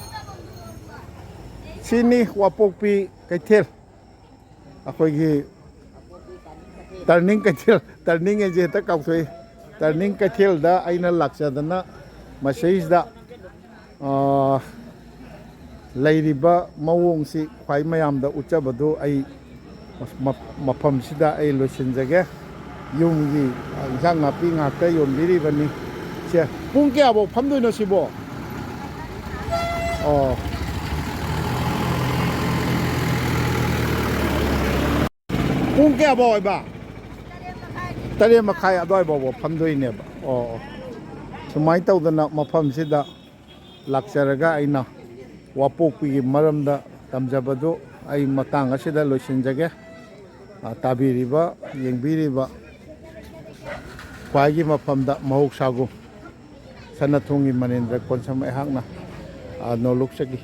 ꯁꯤꯅꯤ ꯋꯥꯄꯣꯛꯄꯤ ꯀꯩꯊꯦꯜ, ꯑꯩꯈꯣꯏꯒꯤ ꯇꯔꯅꯤꯡ ꯀꯩꯊꯦꯜ, ꯇꯔꯅꯤꯡ ꯑꯩꯁꯦ ꯍꯦꯛꯇ ꯀꯥꯎꯊꯣꯛꯏ꯫ ꯇꯔꯅꯤꯡ ꯀꯩꯊꯦꯜꯗ ꯑꯩꯅ ꯂꯥꯛꯆꯗꯅ ꯃꯁꯤꯗꯩꯁꯤꯗ, ꯑ, ꯂꯩꯔꯤꯕ ꯃꯑꯣꯡꯁꯤ ꯈ꯭ꯋꯥꯏ ꯃꯌꯥꯝꯗ ꯎꯠꯆꯕꯗꯨ ꯑꯩ ꯃ-, ꯃꯐꯝꯁꯤꯗ ꯑꯩ ꯂꯣꯏꯁꯤꯟꯖꯒꯦ꯫ ꯌꯨꯝꯒꯤ ꯏꯟꯁꯥꯡ ꯅꯥꯄꯤ ꯉꯥꯛꯇ ꯌꯣꯟꯕꯤꯔꯤꯕꯅꯤ꯫ ꯁꯦ, ꯄꯨꯡ ꯀꯌꯥꯐꯧ ꯐꯝꯗꯣꯏꯅꯣ ꯁꯤꯕꯣ? ꯑꯣ꯫ ꯄꯨꯡ ꯀꯌꯥꯐꯧ ꯍꯥꯏꯕ? ꯇꯔꯦꯠ ꯃꯈꯥꯏ ꯑꯗꯨꯋꯥꯏ ꯐꯥꯎꯕ ꯐꯝꯗꯣꯏꯅꯦꯕ꯫ ꯑꯣ, ꯑꯣ꯫ ꯁꯨꯃꯥꯏꯅ ꯇꯧꯗꯅ ꯃꯐꯝꯁꯤꯗ ꯂꯥꯛꯆꯔꯒ ꯑꯩꯅ ꯋꯥꯄꯣꯛꯄꯤꯒꯤ ꯃꯔꯝꯗ ꯇꯝꯖꯕꯗꯨ ꯑꯩ ꯃꯇꯥꯡ ꯑꯁꯤꯗ ꯂꯣꯏꯁꯤꯟꯖꯒꯦ꯫ ꯑ, ꯇꯥꯕꯤꯔꯤꯕ, ꯌꯦꯡꯕꯤꯔꯤꯕ ꯈ꯭ꯋꯥꯏꯒꯤ ꯃꯐꯝꯗ ꯃꯍꯧꯁꯥꯒꯨꯝ ꯁꯅꯥꯊꯣꯡꯒꯤ ꯃꯅꯤꯟꯗ꯭ꯔ ꯀꯣꯟꯁꯝ ꯑꯩꯍꯥꯛꯅ, ꯑ, ꯅꯣꯂꯨꯛꯆꯈꯤ꯫